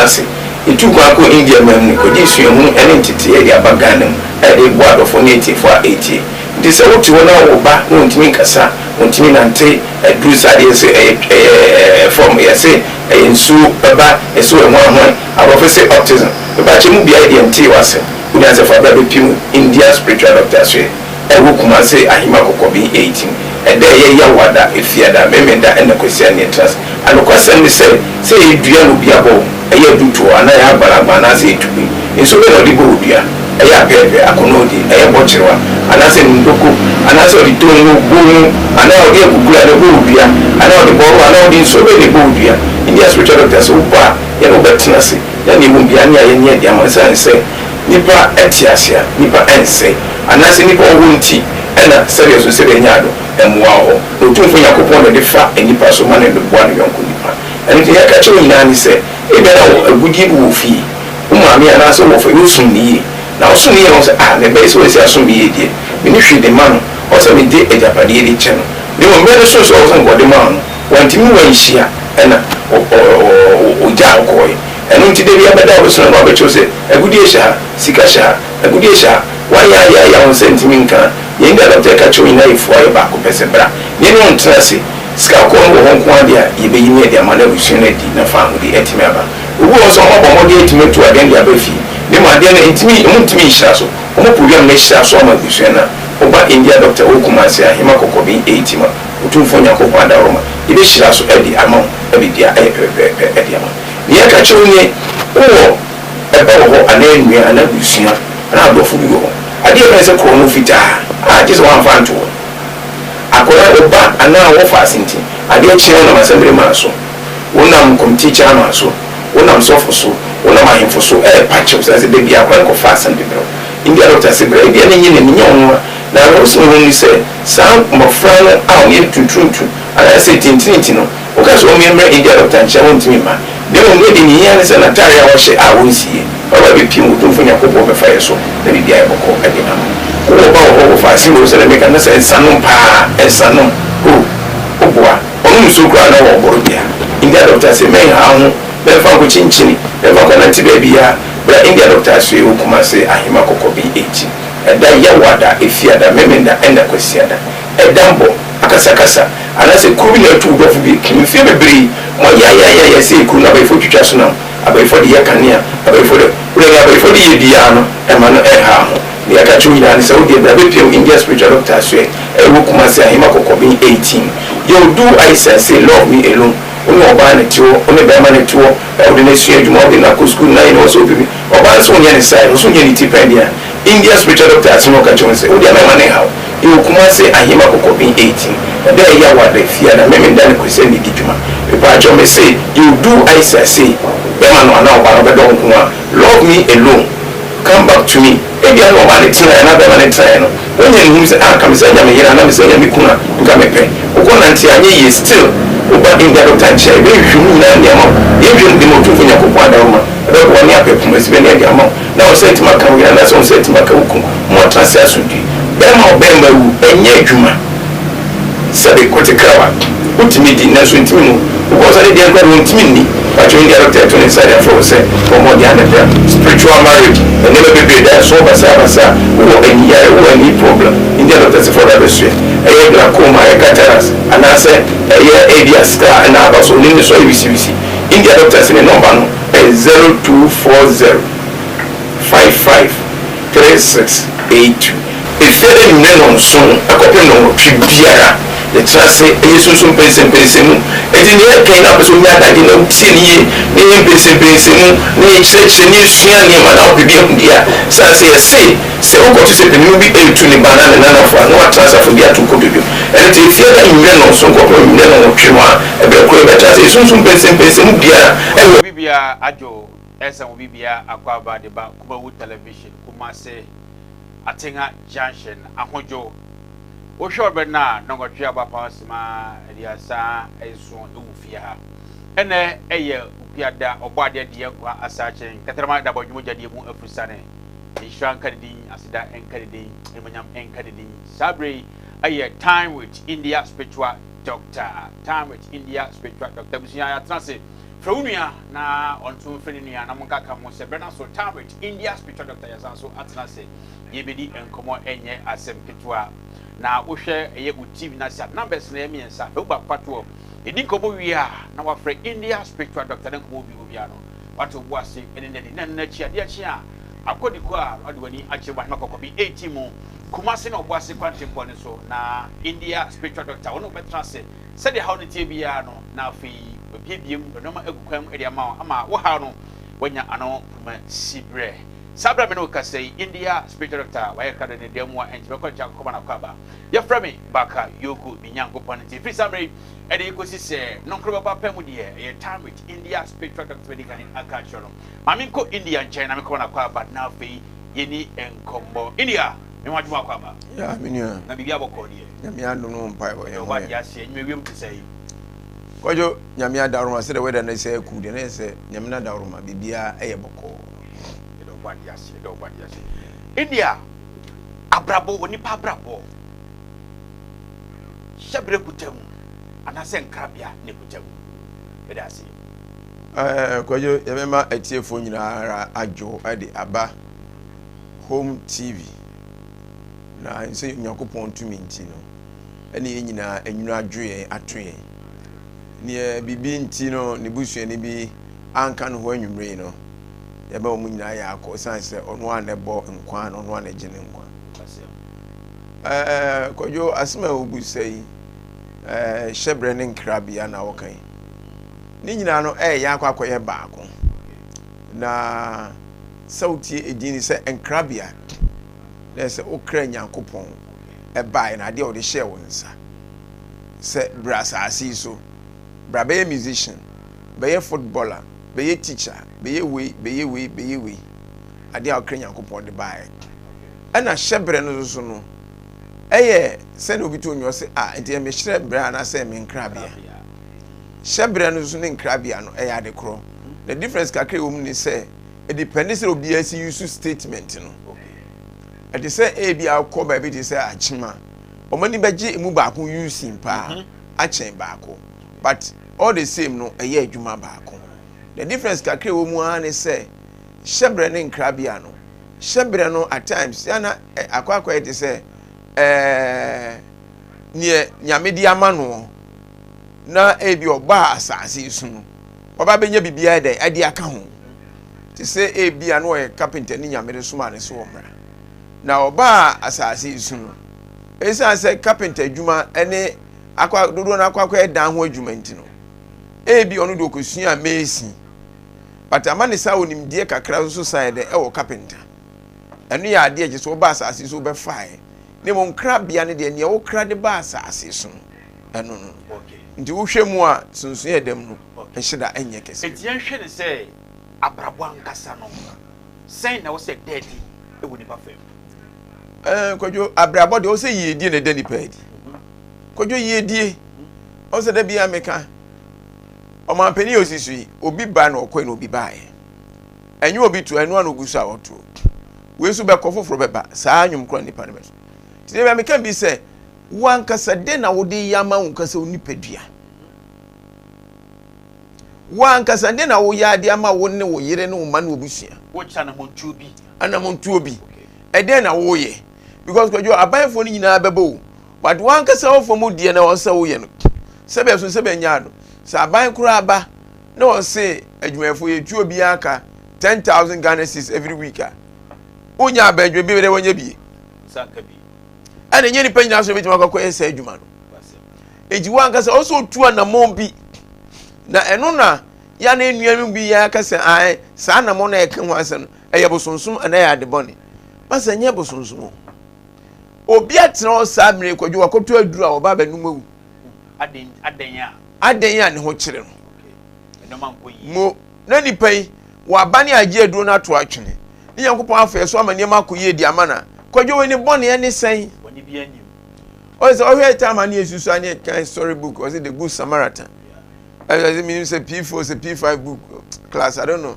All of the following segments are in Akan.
ase. Yɛtuu kwan kɔɔ India man mu kɔgyee suahunu ne nteteeɛ de aba Ghana mu a yɛde reboa adɔfoɔ ne atiefoɔ a ɛretie. Nti sɛ wote hɔ na wo ba na ɔntumi nkasa, ɔntumi nante, aduru saa deɛ sɛ ɛyɛ ɛyɛ fam, yɛse ɛyɛ nsuo ba, yɛse ɔyɛ hwan hwan, aborɔfo se autism. Mepakyɛ mu biara deɛ ntee w'asɛm. Wo nyansafo abra bɛpem India spiritual doctor so ɛ? Ɛwɔ Kumase Ahima Kɔkɔben 18. Ɛda a ɛyɛ Yawada, Efiada, Memenda ɛna Kwasia ne yɛtena ase. Anokwasɛm ne sɛ, sɛ ɛyɛ dua na obi abɔ wo, ɛyɛ adutoɔ anaa ɛyɛ agbalagba anaasɛ ɛyɛ tube, nsuo bɛn na ɔde bɔ wo dua? Ɛyɛ apɛɛpɛ, akɔnɔɔdi, ɛyɛ bɔkyerewa, anaasɛ nnoko, anaasɛ ɔde tongo, bongo, anaa ɔde akukuru na ɛbɔ wo dua, anaa ɔde bɔro, anaa ɔde nsuo bɛn na ɛbɔ wo dua? India spiritual doctor sɛ wobɔ a, yɛne wo bɛtena ase na nea ɛwom biara ne ayɛ ne adi ama wo ɛsiane sɛ nnipa te ase a, nnipa nsɛe, anaasɛ nnipa wɔ hɔ nti na sɛdeɛ ɛso sɛdeɛ ɛnyɛ ado mmoa wɔ hɔ. Na Otumfoɔ Nyankopɔn na ɛde fa nnipa so ma no de boa ne yɔnko nnipa. Ɛno nti nea ɛka kyerɛ wo nyinaa ne sɛ, ebia na wɔ agudeɛ bi wɔ wo fie, wo maame anaasɛ wo wɔfa yi, wosom no yie. Na wosom no yie na wohu sɛ, ah, me ba yi sɛ wasi asom me yie deɛ, menni hwee de ma no, ɔwɔ sɛ mede agyapadeɛ de kyɛ no. Na mmom mmerɛ no soo sɛ ɔwɔ sɛ nka ɔde ma wo no, wantumi ne wo anhyia, ɛna ɔgyaa wo kɔeɛ. Ɛno nti da bi abɛda a wobɛsoma ma wɔabɛkyerɛ wo sɛ, agudeɛ hyɛ ha, sika hyɛ ha, agudeɛ hyɛ ha. Woayɛ ayɛ ayɛ a wo nsa ntumi nka a, nea India dɔkta reka kyerɛ wo nyinaa yɛ fua yɛ baako pɛ sɛ, bra na yɛne wo ntena ase. Sika kɔɔ no wɔ hɔ nko ara deɛ a, yɛbɛyi ne yɛde ama na abusua no adi na faahodi atumi aba. Obi wɔ hɔ nso a, wɔabɔ mmɔden atumi atu adeɛ no de aba fie, na mmom adeɛ no ntumi, wɔntumi nhyira so. Wɔpo wiam no ahyira so ama abusua no a, woba India dɔkta wɔ Kumasi, Ahema Kɔkɔben Eitima, Otumfoɔ Nyankopɔn adaworoma, yɛbɛhyira so de ama wo na biribiara ayɛ pɛpɛpɛpɛ de ama wo. Nea yɛka kyerɛ wo nie, wowɔ ɛba wɔ hɔ anaa nua anaa abusua anaa adɔfo bi wɔ hɔ, adeɛ a yɛfrɛ no sɛ korɔno fitaa a gye sɛ woamfa anto hɔ. Akwadaa, wo ba anaa wo wɔfaase nti, adeɛ kye a wonam asɛmbere maa so, wonam committee chairman so, wonam sɔfo so, wonam ahemfo so ɛrepa kyɛw sane sɛ da biara akwadaa no kɔfa asɛm de brɛ wo. India dɔkta se bra, ebia na ɛnyɛ n'ani, nyɛ ɔno a. Na awerɛhosɛm a ɛwɔ mu ne sɛ, saa mmɔfra no a wɔyɛ tunturuntu anaasɛ tintirinti no, woka sɛ wɔmmra mmra India dɔkta nkyɛn a, wɔntumi mma. Na mmom nea ɛde ne hia ne sɛ n'atare a ɔhyɛ a ɔnsi yɛ, ɔba abɛpiem wɔ Otumfoɔ Nyankopɔn bɛfa yɛ so na biribiara ayɛ bɔkɔɔ de ama wo. Wowɔ ba wɔ hɔ, wɔfa ase wɔ sɛdeɛ meka no sɛ nsa nom paa, nsa nom, oh, woboa, ɔnom nsuo koraa na ɔwɔ bea. India dɔkta se mɛnha wo ho, mɛmfa nkɔkyinkyini, mɛmfa nkɔnante baabiara, bra India dɔkta asoɛe wɔ Kumase, Ahema Kɔkɔben akyi. Ɛda Yawada, Efiada, Memenda ɛna Kwasiada. Ɛda mbɔ, akasakasa, anaasɛ kuro bi na atu wo dɔfo bi akum. Mfeɛ bebree, moayaayaayaya sɛ kuro no abayifoɔ twitwa so nam, abayifoɔ de yɛ kanea, abayifoɔ de, wode nea abayifoɔ de yɛ biara no, ɛma no ɛnhaa ho. Nea yɛka kyerɛ wo nyinaa ne sɛ, wo deɛ bra bɛpiam India Spiritual Doctor asoɛ, ɛwɔ Kumasi, Ahema Kɔkɔben 18. Yɛ do Aisha say love me alone. Wo ne ɔbaa na ɛte hɔ, wo ne barima na ɛte hɔ, wode no asua adwuma, wode no akɔ sukuu, na yɛ ne wɔ sɛ wopɛ bi. Ɔbaa no sɛ wonyɛ ne side, ɔsɛ wonyɛ ne ti pɛn deɛ a, India spiritual doctor asɛm a ɔka kyerɛ wo ne sɛ, wo deɛ mɛma no nhaw. Yɛwɔ Kumasi Ahema Kɔkɔben 18. Ɛda a ɛyɛ Awada, Fiada, Memenda ne Kwasiada na ɛdi dwuma. Mepaakyɛw mese you do Aisha sei, bɛma no anaa ɔbaa no ɔbɛdɔ wo nko a, love me alone, come back to me. Ebia na ɔbaa no tenaeɛ anaa bɛma no tenaeɛ no, wanya ne hu sɛ ah nka mesan nya me yere anaa mesan nya me kunu a, nka mepɛ. Wokɔ nante a anyɛ yie still woba India doctor nkyɛn a, yɛbɛhwehwɛ mu nyinaa de ama wo. Yɛnhwɛ mu de ma Otumfoɔ Nyankopɔn adaworoma, ɛbɛboa ne apɛ poma si bɛne de ama wo. Na wo nsa atumi aka wo yere anaasɛ wo nsa atumi aka wo kunu ma wɔatena ase asomdwoe. Bɛrima a ɔbarima awu, ɛnyɛ adwuma. Sɛbe, kote krawa, wotumi di, nanso ntumi nwu. Wokɔ nsa ne deɛ koraa deɛ, wɔntumi nni. Pakyɛ India dɔkta ɛto ne nsa de afrɛ wo sɛ bɔ mmɔden ara na bra. Spiritual marriage, nneɛma bebree da ɛso basabasa, wowɔ ani yare, wowɔ ani problem, India dɔkta se fa bra bɛsoɛ. Ɛyɛ glaucoma, ɛyɛ cataracts, anaasɛ ɛyɛ ebia scar na aba so, ne ne so ayɛ wisiwisi. India dɔkta se ne nɔmba no ɛyɛ 0240. 55 36 82. Efie anwummere nnɔnson kɔpem nnɔnwɔtwe biara, yɛtena ase yɛ sunsum mpɛnsɛmpɛnsɛmu. Enti nea yɛka yi na wopɛ sɛ onya adagye na wotie no yie na yɛyɛ mpɛnsɛmpɛnsɛmu na yɛkyerɛkyerɛ na yɛsua nneɛma na wopɛ bi ahu deɛ a, sane sɛ yɛse sɛ wokɔto sɛ panin bi retu ne ba anaa ne nanafo a na watena ase afa bi ato kotodwe. Ɛno nti efie da anwummere nnɔnson kɔpem anwummere nnɔnwɔtwe no a, ɛberɛ koro yɛbɛtena ase yɛ sunsum mpɛnsɛmpɛnsɛmu biara wɔ. Obi biara adwo Ɛsɛ obi biara akwaaba de ba Kumawu Television, Kumase, Atenga Junction, Ahodwo. Wohwɛ ɔbɛ no a, nnɔnwɔtwe abɔ apam sima 37 wɔ fie ha. Ɛnɛ ɛyɛ Okuada, Ɔbɔadeɛ de yɛn nkwa asakyɛ, Nkatarama da bɔdwom gyadeɛ mu afurusane. Nhyira nka ne din, aseda nka ne din, animuonyam nka ne din. Saa berɛ yi ɛyɛ Time with India Spiritual Doctor. Time with India Spiritual Doctor. Abusua yɛatena ase. Frɛ wo nua na ɔnto mfrɛ ne nua na monkaka ho sɛ berɛ no aso. Time with India Spiritual Doctor yɛsan so atena ase yɛbɛdi nkɔmmɔ ɛnyɛ asɛm ketewa. Na wohwɛ ɛyɛ wo TV no ase a numbers no ɛyɛ mmiɛnsa. Fa wo baako fa toɔ. Yɛdi nkɔmmɔ wie a na wafrɛ India Spiritual Doctor na nkɔmmɔ bi wɔ biara no wato wo bo ase ɛne no adi. Na ɛno no akyi adeɛ kye a akɔdi kɔ a na ɔde w'ani akyerɛ mu Ahema Kɔkɔbi 18 mu Kumasi na Ɔboase kwantempɔn no so na India Spiritual Doctor wɔne wo bɛtena ase Sɛdeɛ haw no teɛ biara no, na afei wabiebie mu de nneɛma agu kwan mu de ama wo ama wo haw no woanya ano poma siberɛ. Saa berɛ a me ne wo kasa yi, India spiritual doctor a wayɛ krado ne dan mu a ɛnkyɛ mɛkɔ nkyɛn akɔma no akwaaba. Yɛfrɛ me Baka Yoko, me Nyankopɔn nti. Ɛfiri saa mmerɛ yi de rekɔsi sɛ nnonkron bɛbɔ apɛ mu deɛ, ɛyɛ time with India spiritual doctor bɛdi kan aka akyerɛ no. Ma menkɔ India nkyɛn na menkɔma no akwaaba na afei yɛni nkɔmmɔ. India! Me ho adwuma akɔ aba. Yeah, me nua. Na biribi abɔkɔ deɛ. Nyame adom no mpaebɔ yɛn ho yɛ. Ɔba ase enyima wiem te sɛ yi. Kwadwo Nyame adaworoma sɛ dɛ wɛda no sɛ aku deɛ na yɛ sɛ Nyame no adaworoma biribiara ɛyɛ bɔkɔɔ. Yɛda ɔbɔ adeɛ ase yɛda ɔbɔ adeɛ ase. India abrabɔ onipa abrabɔ hyɛbrɛ kuta mu anaasɛ nkrabea na ekuta mu. Yɛda ase. Ɛɛ Kwadwo yɛbɛma atiefoɔ nyinaa adwo de aba. Home TV, na sɛ Onyankopɔn tumi nti no, ɛne yɛn nyinaa nwunu adwo yɛn ato yɛn. Neɛ biribi nti no ne busuani bi anka ne ho anwummere yi no, yɛbɛ wɔn nyinaa yɛ akɔ ɛsiane sɛ ɔno a na ɛbɔ nkwa na ɔno a na ɛgye ne nkwa. Ɛɛ Kwadwo, asɛm a wobu sɛ yi, ɛɛ hyɛbrɛ ne nkrabea na wɔka yi. Ne nyinaa no ɛyɛ akɔ akɔyɛ baako. Na sɛ wotie edin no sɛ nkrabea, na ɛsɛ wokra Nyankopɔn baeɛ na adeɛ a ɔde hyɛɛ wo nsa sɛ bra asase yi so, bra bɛyɛ musician, bɛyɛ footballer, bɛyɛ teacher, bɛyɛ wei, bɛyɛ wei, bɛyɛ wei, adeɛ a wokra Nyankopɔn de baeɛ. Ɛna hyɛbrɛ no nso no, ɛyɛ sɛdeɛ obi to nnwom sɛ, ah, nti ɛyɛ me hyerɛbrɛ anaasɛ ɛyɛ me nkrabea. Hyɛbrɛ no nso ne nkrabea no ɛyɛ ade korɔ. The difference kakra ɛwɔ mu ne sɛ, ɛdepɛnde sɛ obiara si use statement no. Ɛte sɛ ebi akɔ baabi te sɛ akyema, wɔn ani bɛgye emu baako using paa mhm. akyɛn baako. But all the same no, ɛyɛ adwuma baako. The difference kakra ɛwɔ mu ara ne sɛ, hyɛbrɛ ne nkrabea no, hyɛbrɛ no at times yana akɔ akɔyɛ te sɛ ɛɛ neɛ Nyame de ama noɔ na ebi ɔbaa asase yi so no ɔba bɛnya biribiara dɛn ɛde aka ho te sɛ ebi a na ɔyɛ kapenta ne Nyame de soma ne so ɔmmra na ɔbaa asase yi so no ɛsiane sɛ kapenta adwuma ne akɔ dodoɔ no akɔ akɔyɛ dan ho adwuma nti no ebi ɔno de ɔkɔsua mason but ama ne saa onimdeɛ kakra nso san yɛ dɛ ɛwɔ kapenta ɛno yɛ adeɛ kyɛ sɛ ɔba asase so wobɛfaeɛ Na mmom krabea no deɛ, nea wokra de ba asase so no, ɛno no. Nti wohwɛ mu a, sonsonoeɛ a ɛda mu no nhyɛ da nyɛ kɛse. Enti yɛnhwɛ no sɛ abrabɔ ankasa no, sɛn na ɛwɔ sɛ ɛda adi wɔ nnipa fam? Ɛɛ, Kwadwo, abrabɔ deɛ, ɛwɔ sɛ yiedie na ɛda nipa adi. Kwadwo, yiedie, ɔwɔ sɛ da biara meka, ɔmanpanin a ɔsi so yi, obi ba na ɔkɔe na obi baeɛ. Ɛnyɛ obi to, ɛno ara na ɔgu so a ɔto. Wei nso bɛkɔ, foforɔ bɛba. Saa nnwom korɔ nipa no bɛso. Nti deɛ meka bi sɛ, wo ankasa dɛn na wode yɛ ama wo nkasa wo nipadua? Wo ankasa dɛn na woyɛ ade ama wo ne wo yere ne wo mma ne wo busua? Wokyɛ anamontuo bi. Anamontuo bi. Ɛdɛn na woyɛ? Because kwadwo abanfoɔ no nyinaa bɛbɔ wo. But wo ankasa wo fam deɛ na ɔsɛ woyɛ no. Sɛbɛ so sɛbɛ nyaa no. Sɛ aban koraa ba na ɔse adwumayɛfoɔ yɛtu obiara ka 10,000 Ghana cedis every week a, wonya aban adwuma bi bɛdɛ wɔnyɛ bie. Ɛna ɛnyɛ nipa nyinaa so bɛtumi akɔkɔyɛ saa adwuma no. Enti wo ankasa ɔsɛ otu anammɔn bi. Na ɛno na ya na nnuanom bi yɛ aka sɛ ae saa anammɔn na ɛka ho asɛm no ɛyɛ bosonsom anaa ɛyɛ ade bɔne. Masa ɛnyɛ bosonsom o. Obi atena hɔ saa mmerɛ kwadwo wakɔtɔ aduru a ɔba abɛnum awu. Adɛn a ne ho kyere no. Mo na nipa yi waba ne agye aduro no ato atwene ne Nyankopɔn afɛ so ama nneɛma akɔ yie di ama na kwadwo wei ne bɔne ne sɛn. Ɔyɛ sɛ ɔhwɛ time a ne yɛsusu a ne yɛkan story book ɔsɛ the good Samaritan. Ɛsɛ sɛ menim sɛ P4 sɛ P5 book class I don't know.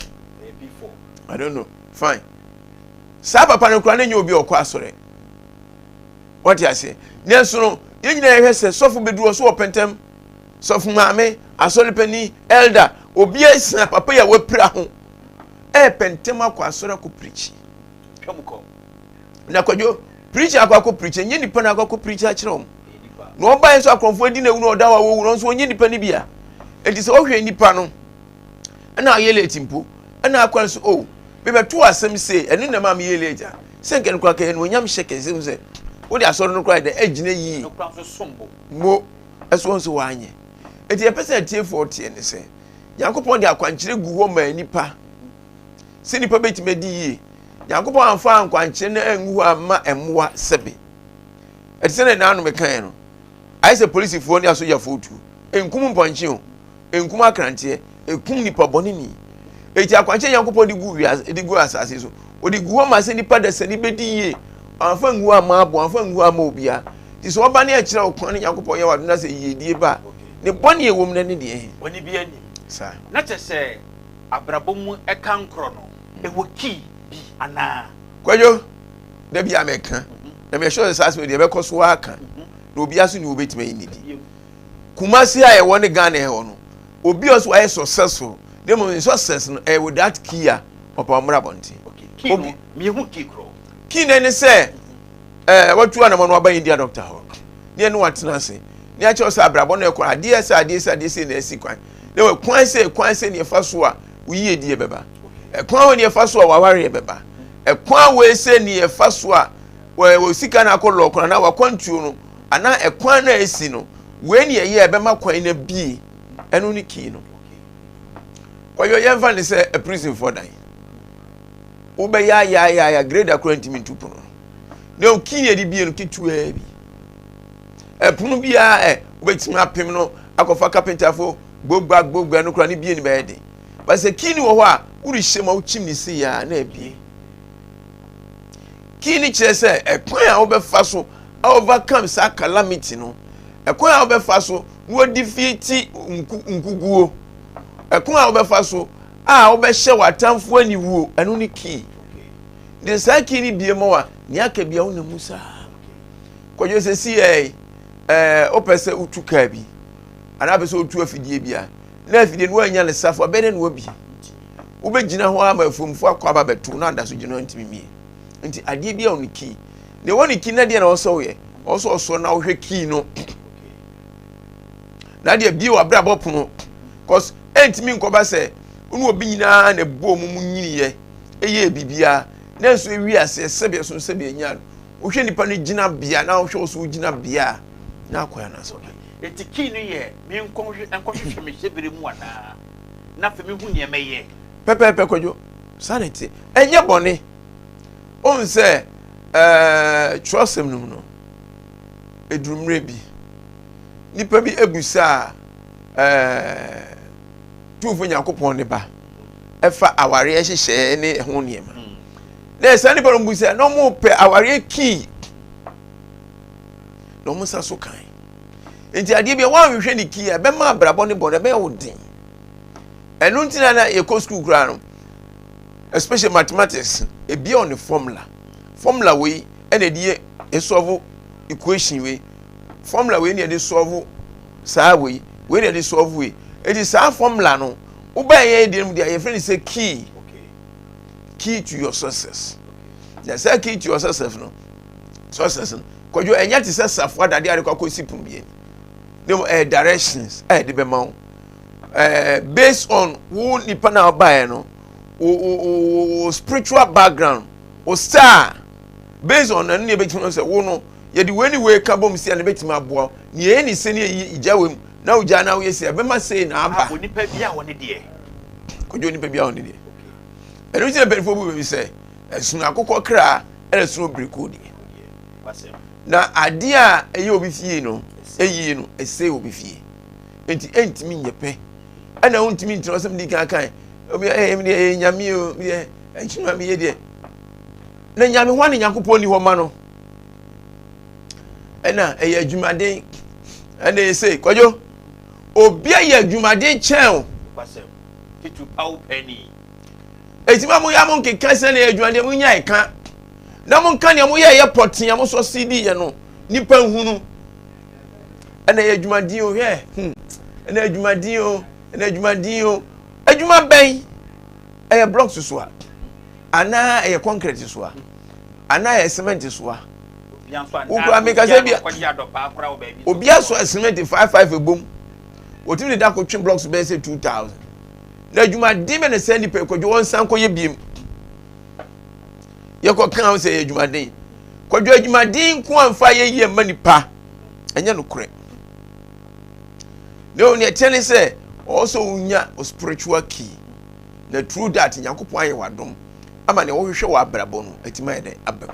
I don't know. Fine. Saa papa no koraa ne nyɛ obi a ɔkɔ asɔre. Wɔte aseɛ. Nanso no, yɛn nyinaa yɛhwɛ sɛ sɔfo bɛduru ɔso wɔ pɛntɛm. Sɔfo maame, asɔre panin, elder, Obi asina papa yi a wapira ho ɛɛpɛ ntɛm akɔ asɔre akɔ pirikyi. Na Kwadwo, pirikyi akɔ akɔ pirikyi, ɛnyɛ nipa na akɔ akɔ pirikyi akyerɛ wɔn. Na ɔbaeɛ nso akorɔmfoɔ adi na ewu na ɔda hɔ a wɔwu no nso ɔnyɛ nipa no bi a. Enti sɛ ɔhwɛ nipa no, ɛna ayɛ late mpo, ɛna akɔ nso o, oh, mebɛto asɛm sei, ɛno na ɛma meyɛ late a, sɛ nka no koraa kɛyɛ no onyam hyɛ kɛse ho sɛ wode asɔre no koraa dɛ agyina yie. Mo, ɛso nso wanyɛ. Enti yɛpɛ sɛ atiefoɔ teɛ ne sɛ, Nyankopɔn de akwankyerɛ gu hɔ maa nnipa sɛ nnipa bɛtumi adi yie. Nyankopɔn amfa ankwankyerɛ no angu hɔ amma mmoa sɛbe. Ɛte sɛ na nanom kaeɛ no, ayɛ sɛ polisifoɔ ne asogyafoɔ tuo. Ɛnkum mpɔnkye o, ɛnkum akranteɛ, ɛkum nipa bɔne ni. Eti akwankyerɛ Nyankopɔn de gu wiase, de gu asase so. Ɔde gu hɔ ma sɛ nipa dasani bɛdi yie. Amfa ngu hɔ amma aboa, amfa ngu hɔ amma obiara. Nti sɛ ɔba ne ɛkyerɛ wo kwan ne Nyankopɔn yɛ w'adom na sɛ yiedie ba a, ne bɔne a ɛwɔ mu no ne deɛ he? Bɔne biara nnim. Saa. Na kyerɛ sɛ abrabɔ mu ɛkankorɔ no, ɛwɔ key bi anaa? Kwadwo, da biara meka, na meyɛ sure sɛ saa asɛm yi deɛ ɛbɛkɔ so ara aka, na obiara nso nni hɔ obɛtumi ayi ne di. Kumasi a yɛwɔ ne Ghana yɛwɔ no, obi a ɔsɛ wayɛ successful, na mmom ne success no ɛyɛ without key a, ɔpa ɔmmra abɔnten. Okay, key no, miehu key korɔ. Key no ne sɛ, ɛɛ watu anamɔ no waba India doctor hɔ ne ɛne watena ase ne akyerɛ sɛ abrabɔ no ɛkɔ adeɛ sɛ adeɛ sɛ adeɛ sɛ na asi kwan na wɔ kwan sɛ kwan sɛ ne ɛfa so a woyie deɛ bɛba ɛkwan wɔ ne ɛfa so a wawareɛ bɛba ɛkwan wɔ sɛ ne ɛfa so a wɔ sika no akɔ lɔɔko anaa wakwantuo no anaa ɛkwan no a ɛsi no wei ne ɛyɛ ɛbɛma kwan no abie ɛno ne kii no kɔyɔ yɛmfa ne sɛ aprisonfoɔ dan wobɛyɛ ayaayaaya grader koraa ntumi ntu pono na oki yɛ de bie no ketewaa bi ɛpono biara ɛ wobɛtumi apem no akɔfa kapentafo gbogba gbogba no koraa ne bie no bɛyɛ den ba sɛ kii no wɔ hɔ a worehyɛ mu a wokyim ne sei a na abie kii no kyerɛ sɛ ɛkwan a wobɛfa so a overcome saa calamity no ɛkwan a wobɛfa so na wɔde fie ti nkuguo ɛkwan a wobɛfa so a wobɛhyɛ w'atamfo aniwuo ɛno ne kii Nti saa key no bie ma wa nea aka bia wonam mu saa. Kwadwo sɛ si yɛ ɛɛ wopɛ sɛ wotu kaa bi anaa pɛ sɛ wotu afidie bi a na afidie no woanya ne safo abɛn dɛ na wabie. Wobɛgyina hɔ ama afuomfo akɔ aba bɛto na ada so gyina hɔ ntumi mie. Nti adeɛ bi a ɔno key. Deɛ ɛwɔ ne key na deɛ na ɔsɛ woyɛ ɔsɛ ɔsɔ na wohwɛ key no na deɛ bie wɔ abrabɔ pono cause ɛntumi nkɔba sɛ wo ne obi nyinaa na ɛbɔ mu mu nyiniyɛ yɛɛ biribiara, nanso ewiee aseɛ sɛdeɛ ɛsono sɛdeɛ ɛnyaa no. Wohwɛ nipa no gyinabea na wohwɛ wo so wo gyinabea a, na akɔ anaasɛ ɔbɛ. Enti key no yɛ menkɔ nkɔhwehwɛ me hyɛberɛ mu anaa, na afei mehu nea mɛyɛ. Pɛpɛɛpɛ Kwadwo, saa na ɛteɛ. Ɛnyɛ bɔne. Wohu sɛ ɛɛ twerɛsɛm no mu no, ɛduru mmerɛ bi, nipa bi abusaa ɛɛ Tumfo Nyankopɔn ne ba ɛfa awareɛ nhyehyɛeɛ ne ɛho nneɛma. Na saa nipa no bu sɛ na wɔn pɛ awareɛ kii na wɔn nsa so kan. Nti adeɛ bi a wɔanhwehwɛ ne kii a ɛbɛma abrabɔ ne bɔ no ɛbɛyɛ wo den. Ɛno nti na na yɛkɔ sukuu koraa no especially mathematics ebi a ɔne formula formula wei ɛna ɛde yɛ ɛsɔvo equation wei formula wei na ɛde sɔvo saa wei wei na ɛde solve wei eti saa formula no wobɛn yɛn deɛ mu deɛ yɛfrɛ no sɛ key key to your success na saa key to your success no success no kwadwo ɛnyɛ te sɛ safoa dadeɛ a de kɔ akɔsi pono bi ani ne mu ɛyɛ directions a yɛde bɛma wo ɛɛ based on wo nipa na ɔbaeɛ no wo wo wo spiritual background wo star based on ɛno na yɛbɛtumi sɛ wo no yɛde wei ne wei ka bom si a na ɛbɛtumi aboa wo nea ɛyɛ ne sɛ ne ɛyi gya wei mu na wogya na woyɛ si ɛbɛma sei na aba onipa bi a wɔne deɛ kɔdwo onipa bi a wɔne deɛ ɛno nti na mpanimfoɔ bu baabi sɛ ɛsono akokɔ kra ɛna ɛsono birikuo deɛ na adeɛ a ɛyɛ obi fie no ɛyie no ɛsɛ obi fie nti ɛntumi nyɛ pɛ ɛna wontumi ntena sɛm di kan kan obi ɛyɛ mi deɛ ɛyɛ nyame o mi deɛ ɛnkyinma mi yɛ deɛ na nyame hɔ ne nyankopɔn ni hɔ ma no ɛna ɛyɛ adwumaden ɛna ɛyɛ sei kwadwo obi ayɛ adwumaden kyɛn o eti ma mo yɛ mo nkeka sɛ na ɛyɛ adwumaden mo nya ɛka na mo nka nea mo yɛ ɛyɛ pɔtee a mo sɔ cd yɛ no nipa nhunu ɛna ɛyɛ adwumaden o hwɛ hmm ɛna adwumaden o ɛna adwumaden o. Adwuma bɛn? Ɛyɛ blocks so a, anaa ɛyɛ concrete so a, anaa ɛyɛ cement so a? Wokura meka sɛ bia obi asɔ cement 5 5 ebom, wɔtumi de da ko twe blocks bɛyɛ sɛ 2000. Na adwumaden bɛ na sɛ nipa kwadwo wɔn nsan kɔyɛ biem? Yɛkɔ kan sɛ yɛ adwumaden, kwadwo, adwumaden nko amfa yɛ yie mma nipa, ɛnyɛ nokorɛ. Na o nea ɛkyɛ ne sɛ ɔwɔ sɛ wonya o spiritual key, na through that Nyankopɔn ayɛ w'adom ama nea wɔhwehwɛ wɔ abrabɔ no atumi ayɛ dɛ aba mu.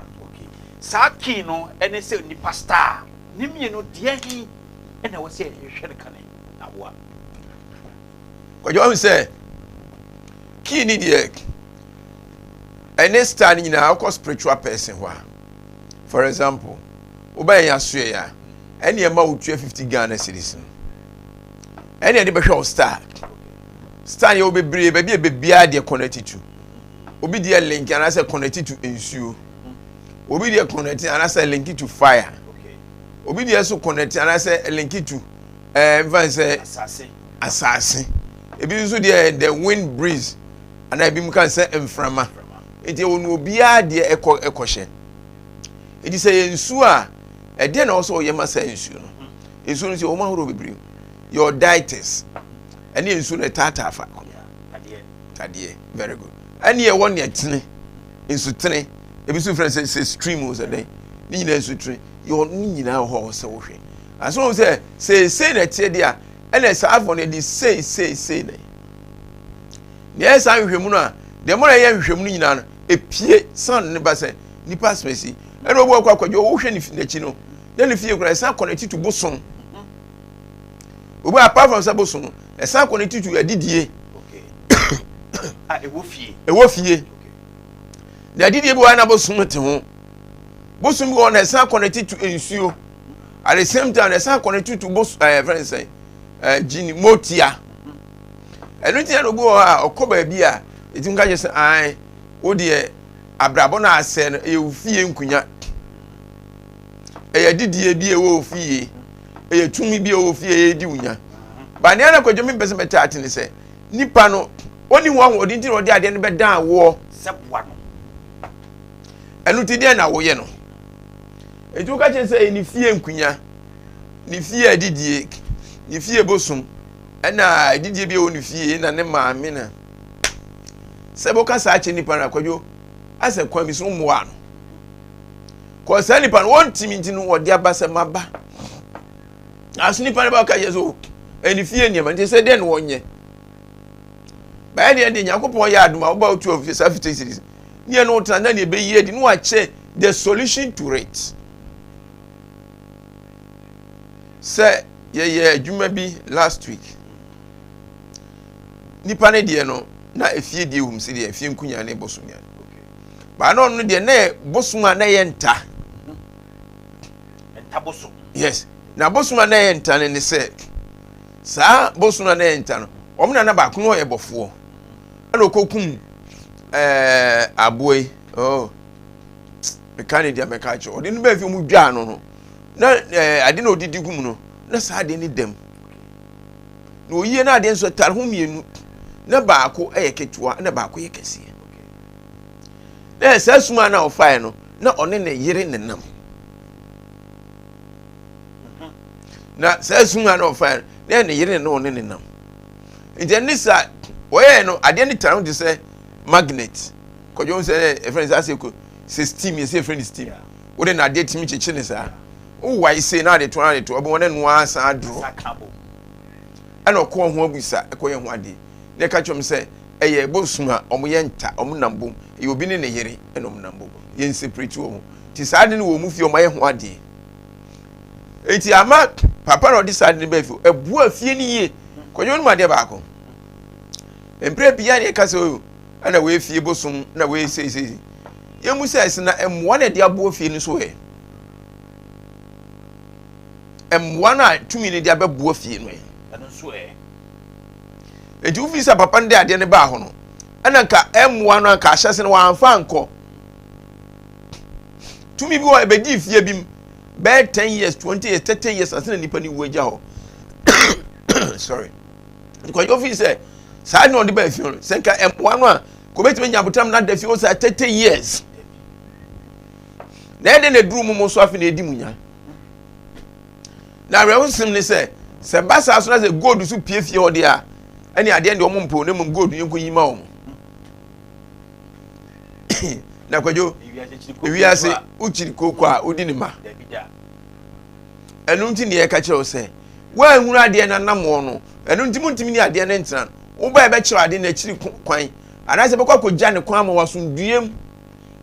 Saa key no ɛne sɛ nipa star ne mmienu deɛ he ɛna ɛwɔ sɛ yɛhwehwɛ no kane aboa? Kwadwo, ɔhu sɛ key ni deɛ ɛne star no nyinaa wokɔ spiritual person hɔ a, for example, wobɛyɛ yɛn asoɛ a, ɛne ɛma wotua 50 Ghana cedis no, ɛne ɛde bɛhwɛ wo star. Star yɛ wo bebree baabi a bebiara deɛ connect to. Obi deɛ link anaasɛ connect to nsuo, obi deɛ connect anaasɛ link to fire, obi deɛ so connect anaasɛ link to nfa sɛ asase, ebi nso deɛ the wind breeze, anaa ebi mu ka sɛ mframa. Nti ɛwɔ no obiara deɛ ɛkɔ ɛkɔhyɛ. Nti sɛ yɛ nsuo a, ɛdeɛ na ɔsɛ ɔyɛ ma sɛ nsuo no, nsuo no sɛ wɔn ahorow bebree yɛ ɔditis, ɛne nsuo no ɛtaataa fa tadeɛ. Very good. Ɛne ɛwɔ nea tene nsutene, ebi nso fɛn sɛ stream o, sɛ dɛn ne nyinaa nsutene yɛ ɔno ne nyinaa wɔ hɔ a ɔsɛ wɔhwɛ aso wɔn sɛ seesei na ɛteɛ deɛ a, ɛna saa afɔ no yɛde sei sei sei na nea ɛyɛ saa nhwehwɛmu no a, deɛ mo na ɛyɛ nhwehwɛmu no nyinaa no epie san ne ba sɛ nipa asomasi. Ɛna obi akɔ akɔdwo, wohwɛ ne n'akyi no na ne fie kura ɛsan connect to bosom. Obi, apart from sɛ bosom no, ɛsan connect to adidie. Ɛwɔ fie. Ɛwɔ fie na adidie bi wɔ na bosom te ho. Bosom bi wɔ na ɛsan connect to nsuo. At the same time, ɛsan connect to bosom fɛn sɛ gyini motia. Ɛno ti na obi wɔ hɔ a ɔkɔ baabi a eti nka kyerɛ sɛ ae, wo deɛ abrabɔ no asɛ no, ɛyɛ wo fie nkunya, ɛyɛ didie bi a ɛwɔ wo fie, ɛyɛ tumi bi a ɛwɔ wo fie, ɛyɛ di wo nya. Ba nea na kwadwo mi mpɛ sɛ mɛta ate ne sɛ nipa no ɔni ho ahoɔden nti na ɔde adeɛ no bɛdan woɔ. Sɛ boa no. Ɛno ti deɛ na woyɛ no, eti woka kyerɛ sɛ ɛyɛ ne fie nkunya, ne fie adidie, ne fie bosom, ɛna adidie bi a ɛwɔ ne fie na ne maame na sɛ bɛka saa kyerɛ nipa no, akwadwo, asɛ kwan bi so mmoa no kɔ saa nipa no wɔntumi. Nti no wɔde aba sɛ maba aso nipa no bɛka kyerɛ sɛ o ɛne fie nneɛma, nti sɛ deɛ no wɔnyɛ bɛyɛ deɛ Nyankopɔn yɛ adom a woba wotu afi saa 50 cedis ne yɛ no wotena na neɛ ɛbɛyi adi ne wakyɛ the solution to it. Sɛ yɛyɛ adwuma bi last week, nipa ne deɛ no na efie deɛ wum si deɛ efie nkunya ne bosom yɛ baa na ɔno deɛ na yɛ bosom a na yɛ nta. Nta bosom. Yes, na bosom a na yɛ nta no ne sɛ saa bosom a na yɛ nta no, wɔn nana baako no ɔyɛ bɔfoɔ, ɛna ɔkɔkum aboa yi. Oh, meka ne deɛ meka kyerɛ ɔde no bɛɛ fi ɔmo dwaa no na ade na ɔdidi gu mu no, na saa adeɛ ne dɛm na oyie na adeɛ nso tare ho mmienu, na baako yɛ ketewa na baako yɛ kɛseɛ. Na saa suma na ɔfaeɛ no na ɔne ne yere nenam, na saa suma na ɔfaeɛ no na ne yere ne ɔne nenam. Nti ɛne sa wɔyɛ no, adeɛ no tare ho te sɛ magnet. Kɔdwo sɛ ɛfrɛ no sɛ asɛ ko sɛ steam, yɛsɛ ɛfrɛ no steam. Wode na adeɛ tumi kyekye ne saa, wowae sei na ade to ade to ɔbɛn wɔn noa asan aduro. Ɛna ɔkɔɔ ho abusa, ɛkɔyɛ ho adeɛ na ɛka kyerɛ m sɛ ɛyɛ bosom a ɔmo yɛ nta, ɔmo nam bom, ɛyɛ obi ne ne yere ɛna ɔmo nam bom, yɛn separate wɔ ho. Ti saa ade no wɔ ɔmo fie, ɔmo ayɛ ho adeɛ. Eti ama papa na ɔde saa ade no bɛɛ fie, ɛboa fie no yie. Kɔdwo no mu adeɛ baako mpere bia ne ɛka sɛ o ɛna wɔyɛ fie bosom na wɔyɛ seisei, yɛn mu sɛ ɛsɛ na mmoa na ɛde aboa fie no so. Yɛ mmoa no a tumi no de abɛboa fie no yɛ. Ɛno nso ɛ. Nti wofi sɛ papa no de adeɛ no baa hɔ no, ɛna nka mmoa no anka ahyɛ se no wɔamfa nkɔ. Tumi bi wɔ ɛbɛdi fie bi mu bɛyɛ 10 years, 20 years, 30 years ase na nipa no wu agya hɔ. Sorry, nkɔyɛ ofi sɛ Saa na ɔde baa fie no, sɛ nka ɛmmoa no a, kò bɛtumi anya abotam na ada fie hɔ saa 30 years. Na ɛde na eduru mu mo so afe na edi mu nya. Na awerɛhosɛm ne sɛ, sɛ ba saa so na sɛ gold so pie fie hɔ deɛ a, ɛne adeɛ deɛ wɔn mpo na mmom gold yɛn kɔ yi ma wɔn. Na Kwadwo, ewiase wokyiri kooko a wodi ne ma. Ɛno nti ne yɛka kyerɛ wo sɛ woanhunu adeɛ no anammɔn no, ɛno nti montumi ne adeɛ no ntena no. Woba ɛbɛkyerɛ ade no akyiri kwan anaasɛ bɛkɔ akɔgya ne kwan ma wasomdue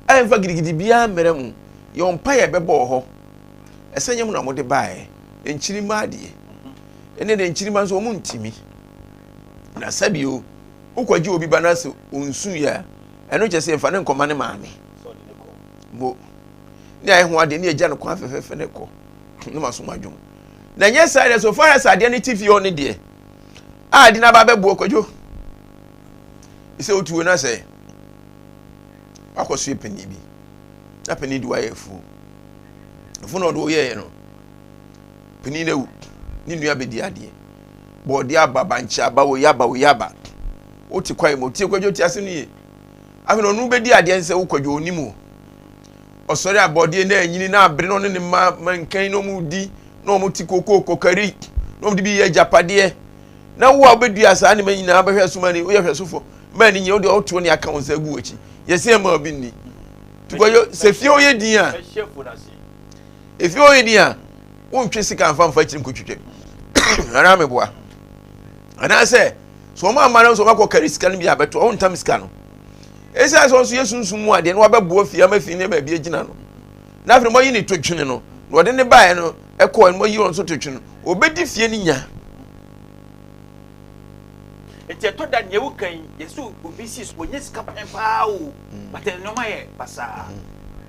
ɛmfa gidigidi biara mmerɛ mu. Yɛwɔ mpaeɛ ɛbɛbɔ wɔ hɔ. Ɛsɛ nyɛ mo na mode baeɛ. Nkyirimma adeɛ. Ɛne de nkyirimma nso wɔn ntumi. Na sɛbio wokɔgye obi ba no sɛ ɔnsuiɛ a, ɛno kyerɛ sɛ yɛmfa ne nkɔma ne maame. Mo ne ayɛ ho adeɛ ne yɛgya no kwan fɛfɛɛfɛ ne kɔ ne ma so ma dwom. Na nyɛ saa deɛ, so far as adeɛ no te fie hɔ ne deɛ a ade no aba bɛboɔ. Kwadwo, sɛ wotuo no sɛ wakɔ so yɛ panin bi na panin de wayɛ afuo afuo na ɔde woyɛeɛ no, panin no awu, ne nua bɛdi adeɛ, bɔɔde aba, bankye aba, wei aba, wei aba, wote kwae mu tie. Kwadwo, te ase no yie. Afei na ɔno bɛdi adeɛ sɛ wo Kwadwo onim o. Ɔsɔre a, bɔɔdeɛ na anyini na abere na ɔne ne mma mankan na ɔmo di na ɔmo te kokoo kɔkari na ɔmo de bi yɛ agyapadeɛ. Na wo a wobɛdua saa nneɛma nyinaa bɛhwɛ so ma ni, woyɛ hwɛsofo ma ni nyina, wode ɔtoɔ ne aka wo nsa agu w'akyi, yɛsɛ ɛma obi nni. Tukɔyɔ sɛ fie ɔyɛ din a, efie ɔyɛ din a, wontwe sika mfa mfa akyiri nkotwitwa anaa meboa anaasɛ sɛ wɔn ama no nso wɔakɔ kari sika no bi abɛto wɔn ntam sika no. Esiane sɛ wɔn nso yɛ sunsun mu adeɛ na wɔabɛboa fie ama fie nneɛma bi agyina no, na afei wɔayi ne to twene no na wɔde ne baeɛ no ɛkɔɔ no, wɔayi wɔn nso to twene no, wɔbɛdi fie no nya. Nti ɛtɔ da nea woka yi, yɛsɛ obi si so wɔnyɛ sika pɛn paa o, but nneɛma yɛ basaa.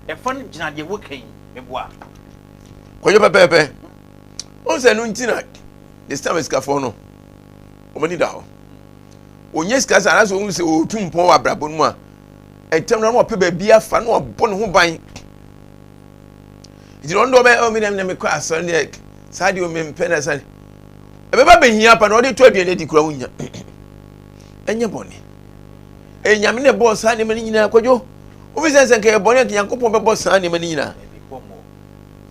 Ɛfa no gyina deɛ woka yi, meboa. Kɔyɛ pɛpɛɛpɛ. Wɔn sɛ no nti na this time sikafoɔ no wɔn ani da hɔ. Wɔnyɛ sika sɛ anaasɛ wɔn sɛ wɔretu mpɔn wɔ abrabɔ no mu a, ntɛm na wɔpɛ baabi afa na wɔabɔ ne ho ban. Nti wɔn de wɔbɛ ɔmi na mekɔ asɔre deɛ, saa deɛ ɔmi mpɛ na saa ɛbɛba bɛhia pa na ɔde to aduane adi kura wonya. Ɛnyɛ bɔne, ɛyɛ Nyame na ɛbɔɔ saa nneɛma no nyinaa. Kwadwo, wofi sɛ nka yɛ bɔne a, Nyankopɔn bɛbɔ saa nneɛma no nyinaa?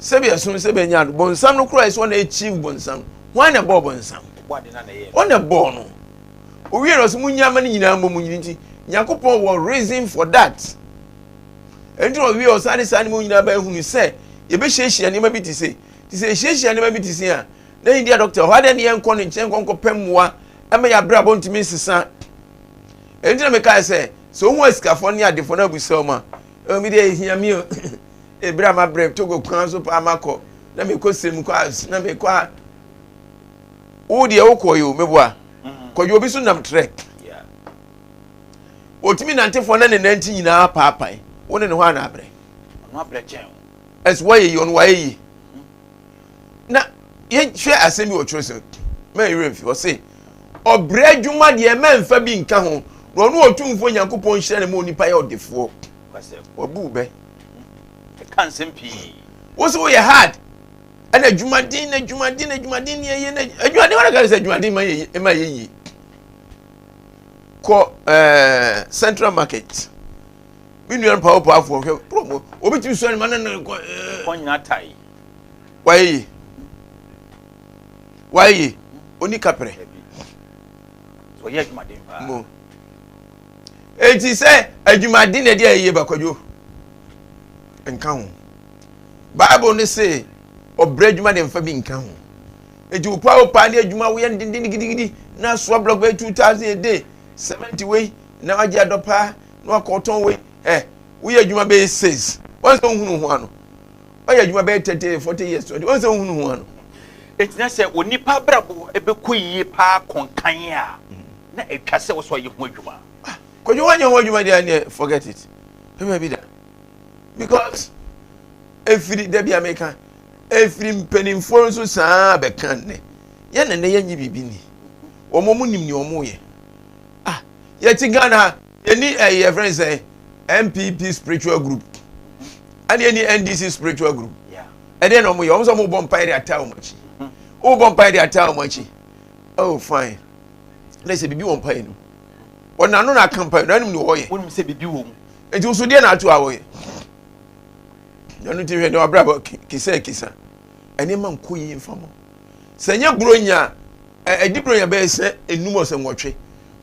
Sɛbi ɛsom sɛbi ɛnyɛ ado bɔnsam no koraa, ɛsɛ ɔna achieve bɔnsam. Hwan na ɛbɔɔ bɔnsam? Ɔna ɛbɔɔ no owie na ɔsɛ mo nyama no nyinaa mmɔ mu nyini. Nti Nyankopɔn wɔ reason for that. Ɛnti na ɔwie ɔsan de saa nneɛma nyinaa bɛhunu sɛ yɛbɛhyiahyia nneɛma bi te se te sɛ yɛhyiahyia nneɛma bi te se a na India doctor hɔ adeɛ ne yɛnkɔ ne nkyɛn nkɔ nkɔpɛ mmoa ɛma yɛ abrabɔ ntumi nsesa. Ɛnti na mekae sɛ sɛ wohu asikafoɔ ne adefoɔ no abusa wɔn a, ɛwɔ mi deɛ ɛhia mi o. Ebere a mabrɛ Togo kwan so paa makɔ na mekɔ sirem kɔ a na mekɔ a, wo deɛ wokɔ yi o, meboa kɔdwo obi so nam trek otumi nantefoɔ na ne nanti nyinaa paapae. Wo ne ne hɔ ana abrɛ ɛnso woayɛ yi, ɔno wayɛ yi. Na yɛhwɛ asɛm bi wɔ twerɛ sɛ ma yɛwerɛ mfi hɔ se ɔbrɛ adwuma deɛ mɛmfa bi nka ho na ɔno Ɔtumfoɔ Nyankopɔn nhyira ne ma onipa yɛ ɔdefoɔ. Wabu bɛ ɛka nsɛm pii. Wo sɛ woyɛ hard ɛna adwumaden na adwumaden na adwumaden ne ɛyɛ na adwumaden wɔn aka sɛ adwumaden ma yɛ ma yɛ yie. Kɔ Central Market, me nua no pawopaafoɔ, hwɛ promo obi tumi sua ne ma ne ne kɔ kɔ nyina tae. Wayɛ yie, wayɛ yie, oni kaprɛ. Ɔyɛ adwumaden paa. Mo eti sɛ adwumaden na ɛde ayɛ yie bakwadwo nka ho. Bible ne se ɔbrɛ adwuma de mfa bi nka ho. Eti wo paa, wo paa ne adwuma woyɛ no denden gidigidi na soa block bɛyɛ 2,000 a day, cement wei na wagye adɔ paa na wakɔ ɔtɔn wei. Ɛ woyɛ adwuma bɛyɛ 6 wɔn sɛ wohunu ho ano. Ɔyɛ adwuma bɛyɛ 30, 40 years, 20 wɔn sɛ wohunu ho ano. Eti na sɛ onipa abrabɔ ɛbɛkɔ yie paa kɔnkan a, na atwa sɛ wɔsɔ ɔyɛ ho adwuma. Kwadwo, wanyɛ ho adwuma deɛ, neɛ forget it, pɛpɛ bi da because efiri dabi a meka efiri mpanimfoɔ nso saa bɛka nnɛ yɛn na nnɛ yɛnyi biribi ni. Wɔn nim nea wɔn yɛ. Ah, yɛte Ghana ha, yɛni ɛyɛ yɛfrɛ no sɛ NPP spiritual group ɛne yɛni NDC spiritual group. Ɛdeɛ na wɔn yɛ, wɔn sɛ wɔn bɔ mpaeɛ de ataa wɔn akyi, wɔn bɔ mpaeɛ de ataa wɔn akyi. Oh fine, na sɛ biribi wɔ mpaeɛ no. Ɔnano na aka mpa na anim ne ɔyɛ. Wonim sɛ biribi wɔ mu. Nti nso deɛ na ato a wɔyɛ. Ɛno nti hwɛ ne wabrabɔ kisa kisa. Nneɛma nkɔ yie mfa mo. Sɛ nyɛ buronya ɛdi buronya bɛyɛ sɛ enum ɔsɛ nwɔtwe.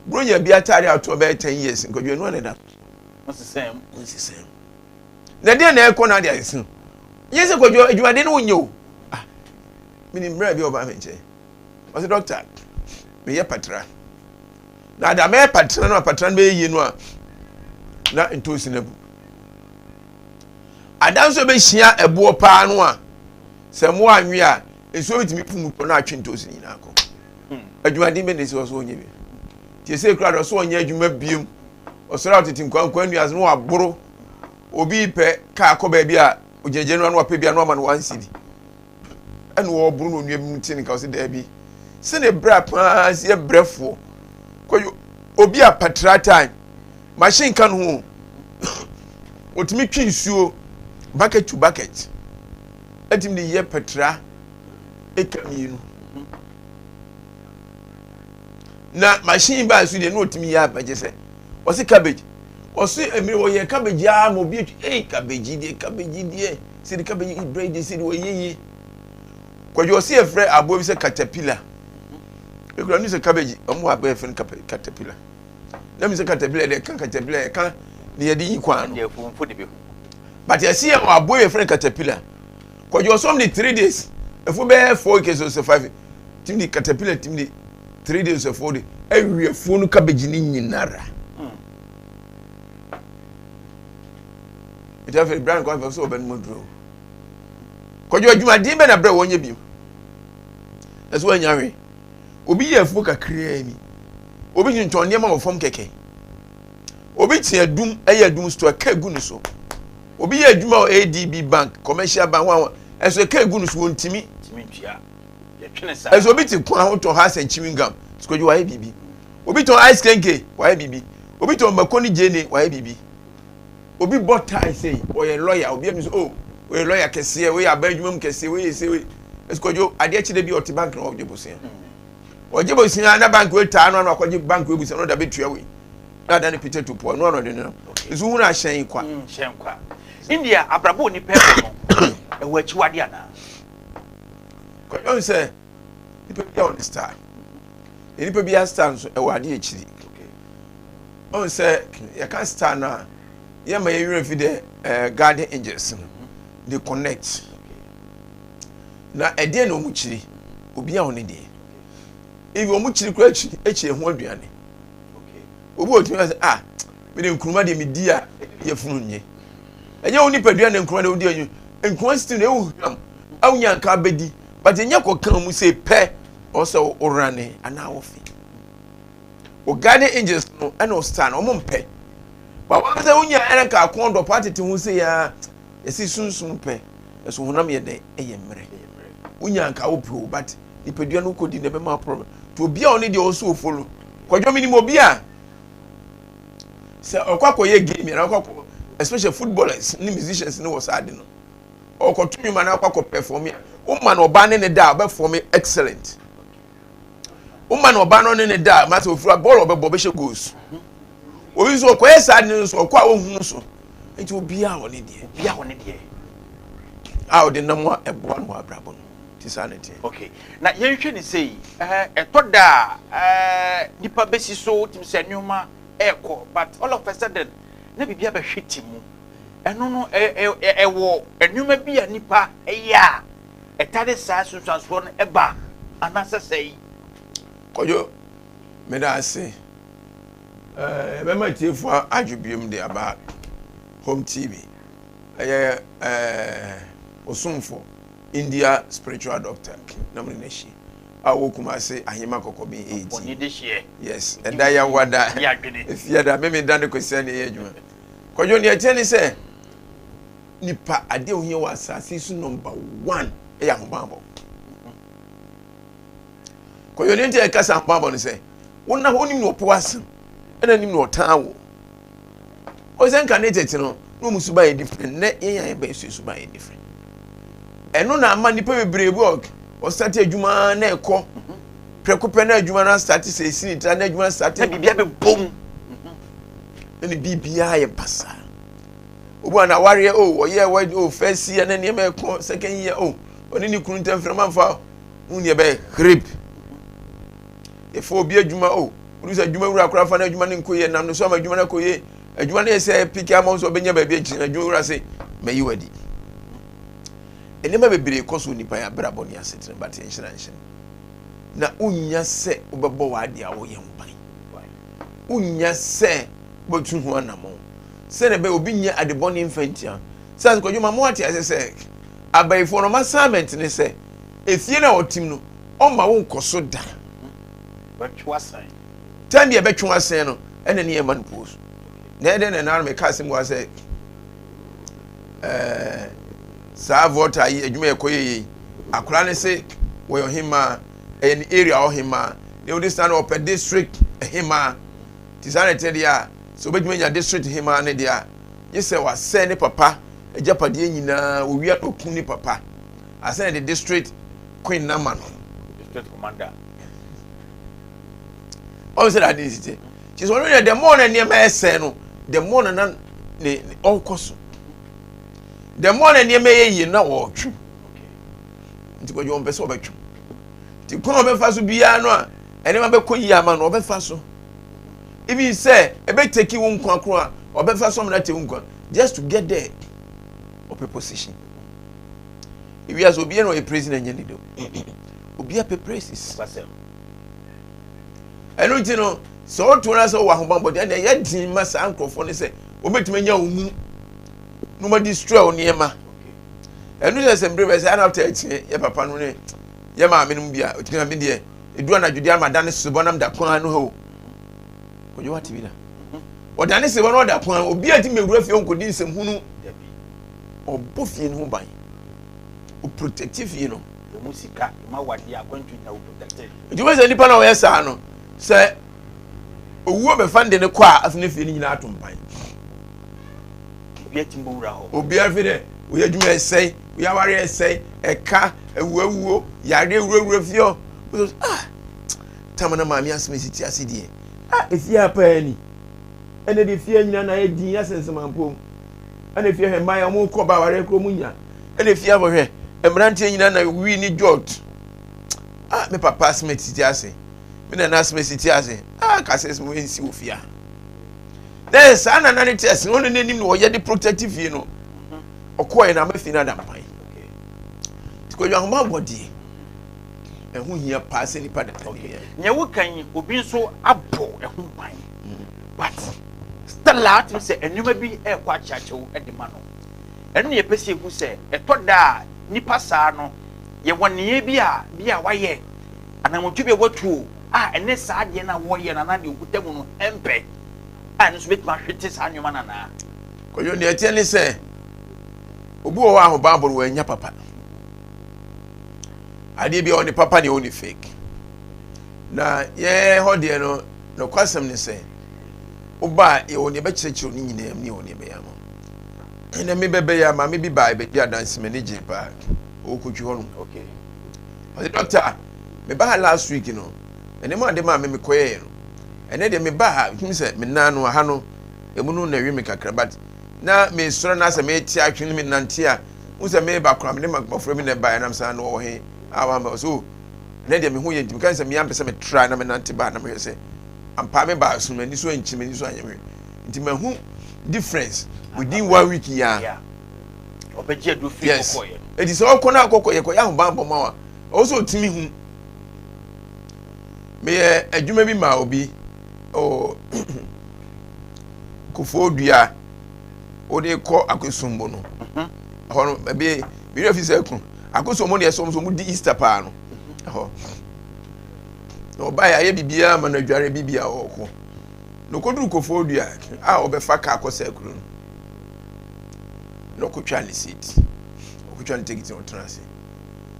Buronya bi ataade ato bɛyɛ 10 years nkɔdwe ɛno ana da. Nsesɛm. Nsesɛm. Na deɛ na ɛkɔ na ade ayɛ nyɛ sɛ kwadwo adwumaden no wonyɛ o. Ah, menim mmerɛ bi a ɔbaa me nkyɛn. Ɔsɛ doctor, meyɛ patra. Na ada mɛyɛ patra no a patra no bɛyɛ yie no a na ntoosi no abu. Ada nso bɛhyia ɛboɔ paa no a sɛ mmoa anwe a nsuo bitumi fu mu tɔ na atwe ntoosi no nyinaa kɔ. Adwumaden bɛ na esi hɔ so ɔnyɛ bi. Tie sɛ ekura dɔ so ɔnyɛ adwuma biem. Ɔsɔre a ɔtete nkwankwan nnua ase na waboro. Obi pɛ kaa kɔ baabi a ogyinagyina no ano apɛ bi a na wama no 1 cedi. Ɛna ɔboro na onua bi mu te ne nka ɔsɛ daabi. Sɛnea ebere a paa si yɛ brɛfoɔ. Kɔyɔ obi a patra time machine ka no ho otumi twe nsuo bucket to bucket ɛtumi de yɛ patra eka mmienu na machine baa so deɛ na otumi yɛ abɛgye sɛ ɔsi cabbage ɔsi emiri wɔyɛ cabbage aa ma obi etwi ee cabbage deɛ, cabbage deɛ, sɛde cabbage brɛ deɛ sɛde wɔyɛ yie. Kwadwo, ɔsi yɛfrɛ aboa bi sɛ caterpillar. Ekura nu sɛ cabbage ɔmo wɔ aboa yɛfrɛ no caterpillar na mi sɛ caterpillar deɛ ka caterpillar yɛ ka ne yɛde yi kwan no, but yɛsi yɛ wɔ aboa yɛfrɛ no caterpillar. Kwadwo, ɔsɔm de 3 days efo bɛyɛ 4 acres ɔsɛ 5 tim de caterpillar tim de 3 days ɔsɛ 4 days awie afuo no cabbage ne nyinara. Nti afei brian kwan fɛ sɛ ɔbɛn mu duro. Kwadwo, adwumaden bɛ na brɛ wɔnyɛ bio ɛso wɔanya hwee. Obi yɛ afuo kakraa bi, obi tontɔn nneɛma wɔ fam kɛkɛ, obi te adum ɛyɛ adum store ɛka egu ne so, obi yɛ adwuma wɔ ADB Bank, Commercial Bank wɔn ɛso ɛka egu ne so wɔn ntumi. Ɛso obi te kwan ho tɔn house and chewing gum. Sikɔdwo, wayɛ biribi. Obi tɔn ice kenke, wayɛ biribi. Obi tɔn mako ne gyeene, wayɛ biribi. Obi bɔ tie sei, ɔyɛ lawyer. Obi ɛmi so, oh, ɔyɛ lawyer kɛseɛ, ɔyɛ aban adwuma mu kɛseɛ, ɔyɛ se ɔyɛ. Sikɔdwo, adeɛ kyi de bi ɔte bank na ɔgye bosia, ɔgye bosia na bank wei taa no ano akɔgye bank wei busia na ɔde abɛtua wei na ada ne Peter to Paul no ano ɔde ne nam nso hunu ahyɛn kwa. Hyɛn kwa. India abrabɔ onipa ɛbɔ no ɛwɔ akyiwade anaa? Kwadwo, sɛ nipa bi a ɔne star, nipa bi a star nso ɛwɔ adeɛ akyiri. Ɔn sɛ yɛka star no a, yɛma yɛwerɛ fi dɛ guardian angels no they connect na ɛdeɛ na ɔmo kyiri obi a ɔne deɛ ebi ɔmo kyiri kora akyi akyi ɛho aduane. Obi wɔ tumi sɛ, ah, mede nkuruma deɛ medi a yɛ funu nye ɛnyɛ wo nipadua na nkuruma deɛ wodi anyi nkuruma stew na ɛwɔ hwam a wonya nka bɛdi, but ɛnyɛ kɔka mu sɛ pɛ ɔsɛ worane anaa wofe o. Guardian angels no ɛna o star no ɔmo mpɛ ba wɔn sɛ wonya ɛna nka akɔn dɔ pa tete ho sɛ ya yɛsi sunsun pɛ ɛso honam yɛ dɛ ɛyɛ mmerɛ wonya nka wopɛ o, but nipadua no kɔdi na ɛbɛma problem to obi a ɔne deɛ ɔso ofolo. Kwadwo, minim obi a sɛ ɔkɔ akɔyɛ game yɛn akɔ akɔ, especially footballers ne musicians ne wɔ saa de no, ɔkɔto nnwuma na akɔ akɔ perform a, woma no ɔbaa ne ne da a ɔbɛform excellent. Woma no ɔbaa no ne ne da a masa ofura bɔɔl ɔbɛbɔ ɔbɛhyɛ goals. Obi nso ɔkɔyɛ saa de no nso ɔkɔ a ohunu so. Nti obiara wɔ ne deɛ. Obiara wɔ ne deɛ. A ɔde nam a ɛboa no wɔ abrabɔ no ti saa ne teɛ. Okay, na yɛnhwɛ ne sei, ɛtɔ da a nipa bɛsi so tumi sɛ nneɛma ɛɛkɔ, but all of a sudden na biribi abɛhwɛ ti mu. Ɛno no ɛwɔ nneɛma bi a nipa ɛyɛ a ɛta de saa sunsuansoɔ no ɛba anaasɛ sɛyi? Kɔdwo, meda ase. Ɛbɛma tiefoɔ adwo biom de aba Home TV. Ɛyɛ osomfo India spiritual doctor na mo ne n'ahyi a ɔwɔ Kumase Ahema Kɔkɔben 18. Yes, ɛda yawada efiada meme da ne kwsia ne ɛyɛ adwuma. Kɔdwo, deɛ ɛteɛ ne sɛ nipa adeɛ ohia wɔ asase so number one ɛyɛ ahobanbɔ. Kɔdwo, ne nti a ɛka sɛ ahobanbɔ no sɛ wona hɔ onim na ɔpɛ w'asɛm ɛna nim na ɔtan wo. Ɔsɛ nka ne tete no na ɔmu suban yɛ different. Nnɛ yɛn a yɛbɛn so suban yɛ different. Ɛno na ama nipa bebree bi ɔstart adwuma na ɛkɔ prɛko pɛ na adwuma no astart sɛ esi ne tira na adwuma start na biribi abɛbom. Na ne biribiara yɛ basaa. Obi wɔ n'awareɛ o, oh, ɔyɛ wed o, oh, first year na nneɛma ɛkɔ, second year o, oh, ɔne ne kunu ntam mframa mfa ho nea ɛbɛyɛ rape. Yɛfa obi adwuma o, wode sɛ adwuma wura koraa fa no adwuma no nkɔ yie, nam no so ama adwuma no akɔ yie. Adwuma no yɛ sɛ piki ama wo sɛ ɔbɛnya baabi agyina, adwuma wura se mayi wadi. Nneɛma bebree kɔ so nipa yɛ abrabɔ ne asetena but yɛnhyɛ na nhyɛ na wonnya sɛ wobɛbɔ w'ade a woyɛ ho ban. Wonnya sɛ wobɛtu ho anammɔn sɛdeɛ ɛbɛyɛ obi nyɛ ade bɔne mfa ntia. Sɛ kwadwo ma mo ate ase sɛ abayifoɔ no ɔma assignment ne sɛ efie no a ɔtim no ɔma wo nkɔ so da. Time bi a ɛbɛtwe asan no ɛna ne yɛma no post. Na ɛdɛn na ɛna meka asɛm wa sɛ ɛɛ saa volta yi adwuma yɛkɔ yɛ yei akwadaa no se wɔyɛ ɔhemaa ɛyɛ ne area ɔhemaa na wɔde san ɔpɛ district hemaa ti saa na ɛte deɛ a sɛ obetumi anya district hemaa ne deɛ a gye sɛ wasɛe ne papa agyapadeɛ nyinaa owia na okum ne papa asɛn de district queen nama no. District commander. Ɔn sɛ ade nsi te kyerɛ sɛ ɔno deɛ the more na nneɛma ɛsɛe no the more na na ne ɔkɔ so the more na nneɛma ɛyɛ yie na ɔretwe nti kwadwo wɔn pɛ sɛ ɔbɛtwe nti kwan a ɔbɛfa so biara no a nneɛma bɛkɔ yie ama no ɔbɛfa so even sɛ ɛbɛteki wo nkwa koro a ɔbɛfa so amena te wo nkwa just to get there ɔpɛ position ewiase obiara na ɔyɛ president nyɛ ne do obiara pɛ praises. Ɛno nti no, sɛ woto no sɛ wowɔ ahobammɔ deɛ, ɛnna ɛyɛ den ma saa nkurɔfoɔ no sɛ wɔbɛtumi anya wo mu na wɔn destroy wo nneɛma. Ɛno sɛ sɛ mbere bɛ sɛ ɛna after akyi yɛ papa no ne yɛ maame no mu bi a ɔtumi na me deɛ edu anadwo deɛ ama da ne sebɔ nam da kwan no hɔ o. Kɔdwo wate bi da. Ɔda ne sebɔ na ɔda kwan obi a ti mewura fie ɔnkɔdi nsɛm hunu. Ɔbɔ fie no ho ban. Ɔprotect fie no. Emu sika, emu awadeɛ, akwantu nyinaa wo protect. Nti wobɛhu sɛ nipa no a ɔyɛ saa no, sɛ owuo bɛfa no de no kɔ a, afei ne fie no nyinaa ato mpan. Obiara tumi bɛwura hɔ. Obiara fi dɛ, woyɛ adwuma ɛsɛe, woyɛ aware ɛsɛe, ɛka, awuawuo, yareɛ wurawura fie hɔ. Wosɛ, ah, tama na maame asɛm esi ti ase deɛ. Ah, efie ha paa ni. Ɛna de fie nyinaa na ayɛ din asɛnsɛmampom. Ɛna fie hwɛ mmaa wɔn kɔ ba awareɛ kuro mu nya. Ɛna fie abɔhwɛ mmeranteɛ nyinaa na wi ne jɔt. Ah, me papa asɛm esi ti ase. Me nana asɛm esi ti ase. Ah, kasa asɛm nsi wɔ fie ha. Na saa nana ne te ase no, ɔno n'anim na ɔyɛ de protect fie no. Ɔkɔɛ na ama fie no ada mpan. Nti kwadwo ahoma bɔ deɛ ɛho hia paa sɛ nipa da okay. Nea woka yi obi nso abɔ ɛho ban but still a atumi sɛ nneɛma bi ɛrekɔ akyeakyɛw de ma no. Ɛno na yɛpɛ sɛ yɛhu sɛ ɛtɔ da a nipa saa no yɛwɔ nneyɛɛ bi a bi a wayɛ anammɔntu bi a watu o a ɛne saa adeɛ no a wɔyɛ no anaa deɛ ɔkuta mu no mpɛ a ɛno nso bɛtumi ahwete saa nneɛma no anaa? Kwadwo, deɛ ɛteɛ ne sɛ obi wɔ hɔ a ahobammɔ no wannya papa. Adeɛ bi a ɔne papa ne ɔne fake. Na yɛn hɔ deɛ no, nokwasɛm ne sɛ woba a yɛwɔ nea ɛbɛkyerɛkyerɛ ne nyinaa mu ne yɛwɔ nea ɛbɛyɛ ama. Ɛnna me bɛbɛyɛ a maame bi baa ɛbɛdi adanse m'ani gyee paa. Ɔkɔtwi hɔ no. Okay. Ɔsɛ dɔkta, meba ha last week no, nneɛma ade maa me mekɔyɛɛ no. Ɛnɛ deɛ meba ha, hu sɛ me nan no aha no, emu no na ɛwe me kakra but na mesɔre na sɛ mete atwe no menante a, hu sɛ meba koraa mede mmɔfra bi na ɛbaeɛ nam saa na ɔwɔ he a wamba ɔsɛ o ɛnɛ deɛ me ho yɛ nti meka sɛ mea mpɛ sɛ metra na menante baa na mehwɛ sɛ ampa me baa so m'ani so ankyi m'ani so anyɛ me nti mahu difference within one week yi a. Ɔbɛgye aduro firi yes kɔkɔɔyɛ no. Eti sɛ ɔkɔ na akɔkɔ yɛkɔ yɛ ahobanbɔ ma wa ɔwɔ sɛ ɔtumi hu. Meyɛ adwuma bi ma obi ɔwɔ kofoɔ dua wode kɔ akosombo no mhm. ɛhɔ no ɛbi meyɛ fi sɛ ɛko akosombo deɛ sɔm so wɔn di Easter paa no ɛhɔ na ɔbaa yɛ ayɛ biribiara ma no adware biribiara ɔkɔ na ɔkɔduru kofoɔ dua a ɔbɛfa kaa kɔ sɛ kuro no. Na ɔkɔtwaa ne seat, ɔkɔtwaa ne ticket na ɔtena ase.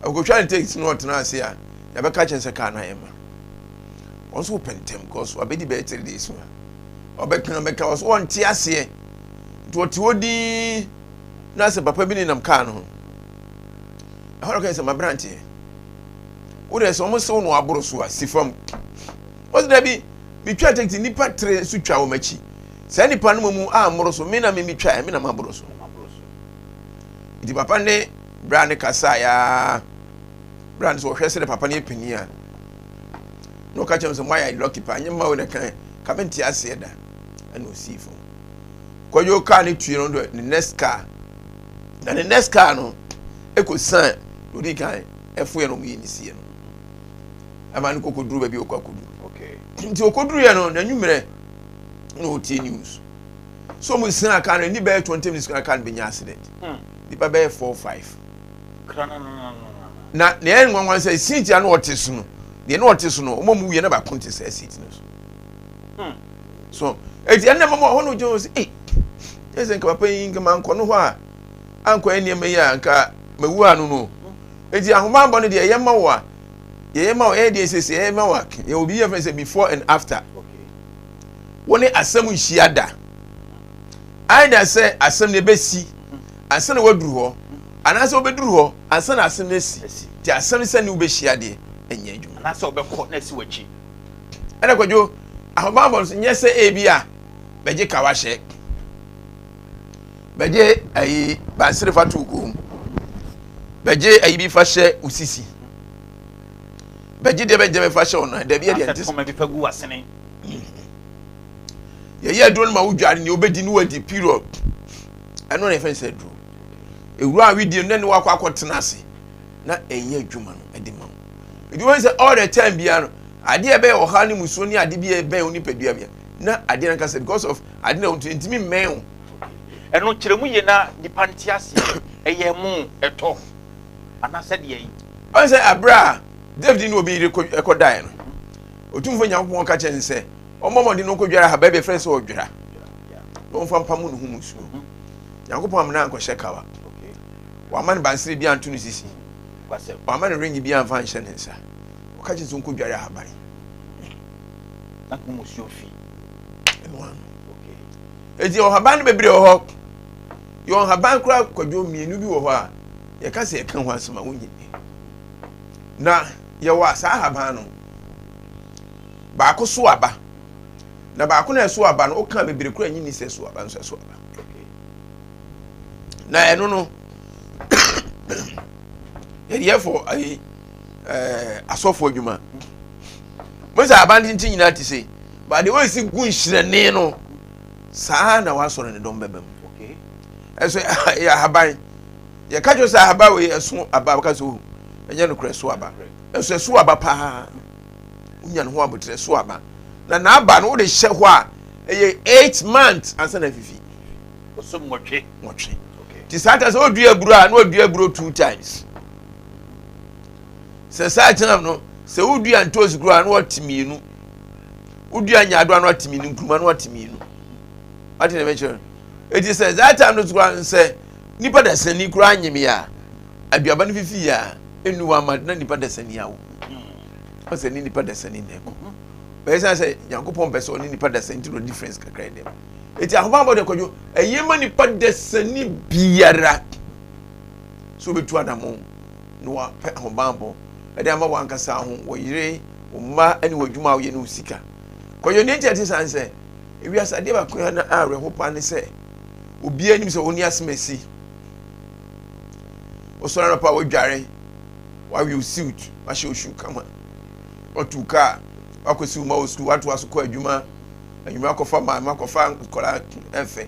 Ɔkɔtwaa ne ticket na ɔtena ase a, yɛbɛka kyɛn sɛ kaa no ayɛ ma. Wɔn nso wɔpɛ ntɛm kɔɔ so abɛdi bɛyɛ 3 days mu a ɔbɛka bɛka wɔ so wɔnte aseɛ. Nti ɔte hɔ dinn na sɛ papa bi nenam kaa no ho. Ɛhɔ na ɔka sɛ maberanteɛ, wo deɛ sɛ wɔn sew no aboro so a si fam. Wɔsi dabi, metwa ticket nnipa tere so twa wɔn akyi. Saa nipa no mu a mmoro so, me na me metwae, me na maboro so. Nti papa ne bra ne kasa ya. Bra no sɛ ɔhwɛ sɛ papa no yɛ panin a, na ɔka kyerɛ me sɛ moayɛ lucky paa, nyɛ mma wo na kan, ka mente aseɛ da. Ɛna ɔsii fam. Kwadwo kaa ne tue no ne next car. Na ne next car no, ɛkɔ san, ɔdi kan ɛfoɛ no ɔmo yɛ ne sie no. Ɛma no kɔkɔduru baabi ɔkɔ akɔduru. Nti ɔkɔduruiɛ no, n'anwummerɛ na ɔtie news. So ɔmo san car no, ni bɛyɛ 20 minutes car no bɛnya accident. Nipa bɛyɛ 4 5. Na nea ɛyɛ nwanwa sɛ seat a na ɔte so no, deɛ na ɔte so no, ɔmo mu wie na baako te saa seat no so. So eti ɛnna mama hɔ no gyina hɔ sɛ, ei, ɛsɛ nka papa yi nka mankɔ no hɔ a, ankɔyɛ nneɛma yi a nka mawu ano no. Eti ahobammɔ no deɛ ɛyɛ ma wo a, yɛyɛ ma wo, ɛyɛ deɛ sɛsɛ ɛyɛ ma wo a, yɛ obi yɛ fɛn sɛ before and after. Wo ne asɛm nhyia da. Either sɛ asɛm no ɛbɛsi ansa na waduru hɔ, anaasɛ wobɛduru hɔ ansa na asɛm no asi. Nti asɛm sɛ ne wobɛhyia deɛ ɛnyɛ adwuma. Anaasɛ wobɛkɔ na asi w'akyi. Ɛna Kwadwo, ahobammɔ no so nyɛ sɛ ebi a bɛgye kawa hyɛ, bɛgye ayi bansere fa to kɔn mu, bɛgye ayi bi fa hyɛ wo sisi, bɛgye deɛ bɛgye bɛfa hyɛ wo nan, dabi ɛdeɛ nte sɛ. Tɔmɛ bi fa gu w'asene. Yɛyɛ aduro no ma wodware nea wobɛdi no wadi period. Ɛno na yɛfrɛ no sɛ aduro. Ewura a wedie no na ne wakɔ akɔtena ase na ɛyɛ adwuma no ɛde ma wo. Nti wɔn sɛ all the time biara no adeɛ a ɛbɛyɛ ɔhaw ne musuo ne ade bi a ɛbɛn wo nipadua bia na adeɛ no ankasa because of ade na wɔn ntumi mmɛn wo. Ɛno kyerɛ mu yie na nipa nte aseɛ ɛyɛ mo ɛtɔ anaasɛ deɛ yi. Wɔn sɛ abere a David ne obi yere kɔ daeɛ no, Otumfoɔ Nyankopɔn ka kyerɛ no sɛ ɔmmɔ mmɔden na ɔnkɔdware ahaban bi a ɛfrɛ no sɛ ɔdwera na ɔmfa mpamo ne ho musuo. Nyankopɔn amena ankɔhyɛ kawa. Wamma no bansere bi anto ne sisi. Wamma no ringi bi amfa anhyɛ ne nsa. Ɔka kyerɛ sɛ ɔnkɔdware ahaban. Na ho musuo fi. Ɛno ano. Eti ɔhaban no bebree wɔ hɔ. Yɛ ɔhaban koraa kwadwo mmienu bi wɔ hɔ a yɛka sɛ yɛka ho asɛm a wonyi. Na yɛwɔ saa ahaban no baako so aba. Na baako na ɛso aba no woka bebree koraa nyi ni sɛ ɛso aba nso ɛso aba. Na ɛno no yɛde yɛ fɔ ayi ɛɛ asɔfo adwuma. Mo sɛ aban tenten nyinaa te se baade wɔsi gu nhyerɛnne no saa na wasɔre ne dɔm bɛbɛ mu. Ɛso yɛ ahaban yɛka kyerɛ sɛ ahaban wei ɛso aba wɔka sɛ o ɛnyɛ nokorɛ ɛso aba ɛso ɛso aba paa wonya ne ho abotrɛ ɛso aba na n'aba no wode hyɛ hɔ a ɛyɛ 8 months ansa na afifi. Ɔsɔ 8. 8. Nti saa ta sɛ wodua aburo a na wadua aburo two times. Sɛ saa kyerɛ no sɛ wodua ntoosi koraa na wate mmienu, wodua nyaadoa na wate mmienu, nkuruma na wate mmienu. Wate na ɛbɛkyerɛ no. Eti sɛ saa time no so koraa sɛ nipa dasani koraa nyem yɛ a, aduaba no fifi yɛ a, enu wa ma na nipa dasani awo. Ɔsɛ ne nipa dasani na ɛkɔ. Bɛyɛ sɛ sɛ Nyankopɔn pɛ sɛ ɔne nipa dasani ti no difference kakra yɛ dɛm. Eti ahobammɔ de kɔdwo ɛyɛ ma nipa dasani biara so obetu anamɔ na wapɛ ahobammɔ ɛde ama wankasa ho, wɔ yere, wo mma ne w'adwuma a woyɛ ne wo sika. Kɔdwo ne nti ɛte saa sɛ ewiase adeɛ baako a na awerɛho paa ne sɛ obiara nim sɛ ɔni asɛm asi. Wosɔre anɔpa a wodware, wawe wo suit, wahyɛ wo shoe kama, watu kaa, wakɔsi wo ma wɔ sukuu, watoa so kɔ adwuma, anwummerɛ akɔfa maame, akɔfa nkɔla ɛfɛ.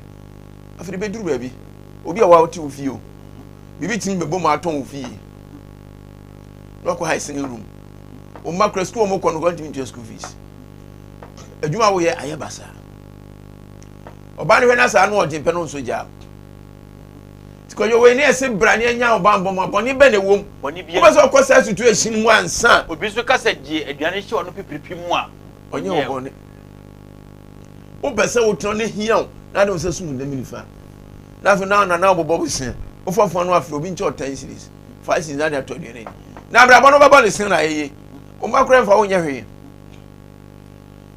Afei de bɛduru baabi, obi a wɔte wo fie o, biribi tumi bɛbɔ mu atɔn wo fie na wakɔ high single room. Wo mma kora sukuu a wɔkɔ no kora ntumi ntua school fees. Adwuma a woyɛ ayɛ basaa. Ɔbaa no hwɛ na saa no ɔgye mpɛ no nso gyaa. Nti kɔyɛ wei ne ɛse bra ne anya ɔbammɔ mu a bɔne bɛ na ɛwom. Wobɛ sɛ ɔkɔ saa situation mu ansa. Obi nso ka sɛ gye aduane hyɛ ɔno pipiripi mu a. Ɔnyɛ wo bɔne. Wopɛ sɛ wotena ne hia wo na ade wo sɛ sum nam nifa. Na afei na nana wobɔbɔ bosea. Wofa fa no afei obi nkyɛ ɔ 10 cedis, 5 cedis na de atɔ aduane. Na abrabɔ no wobɛbɔ ne sen na ayɛye. Wo mma koraa mfa wo nyɛ hwee.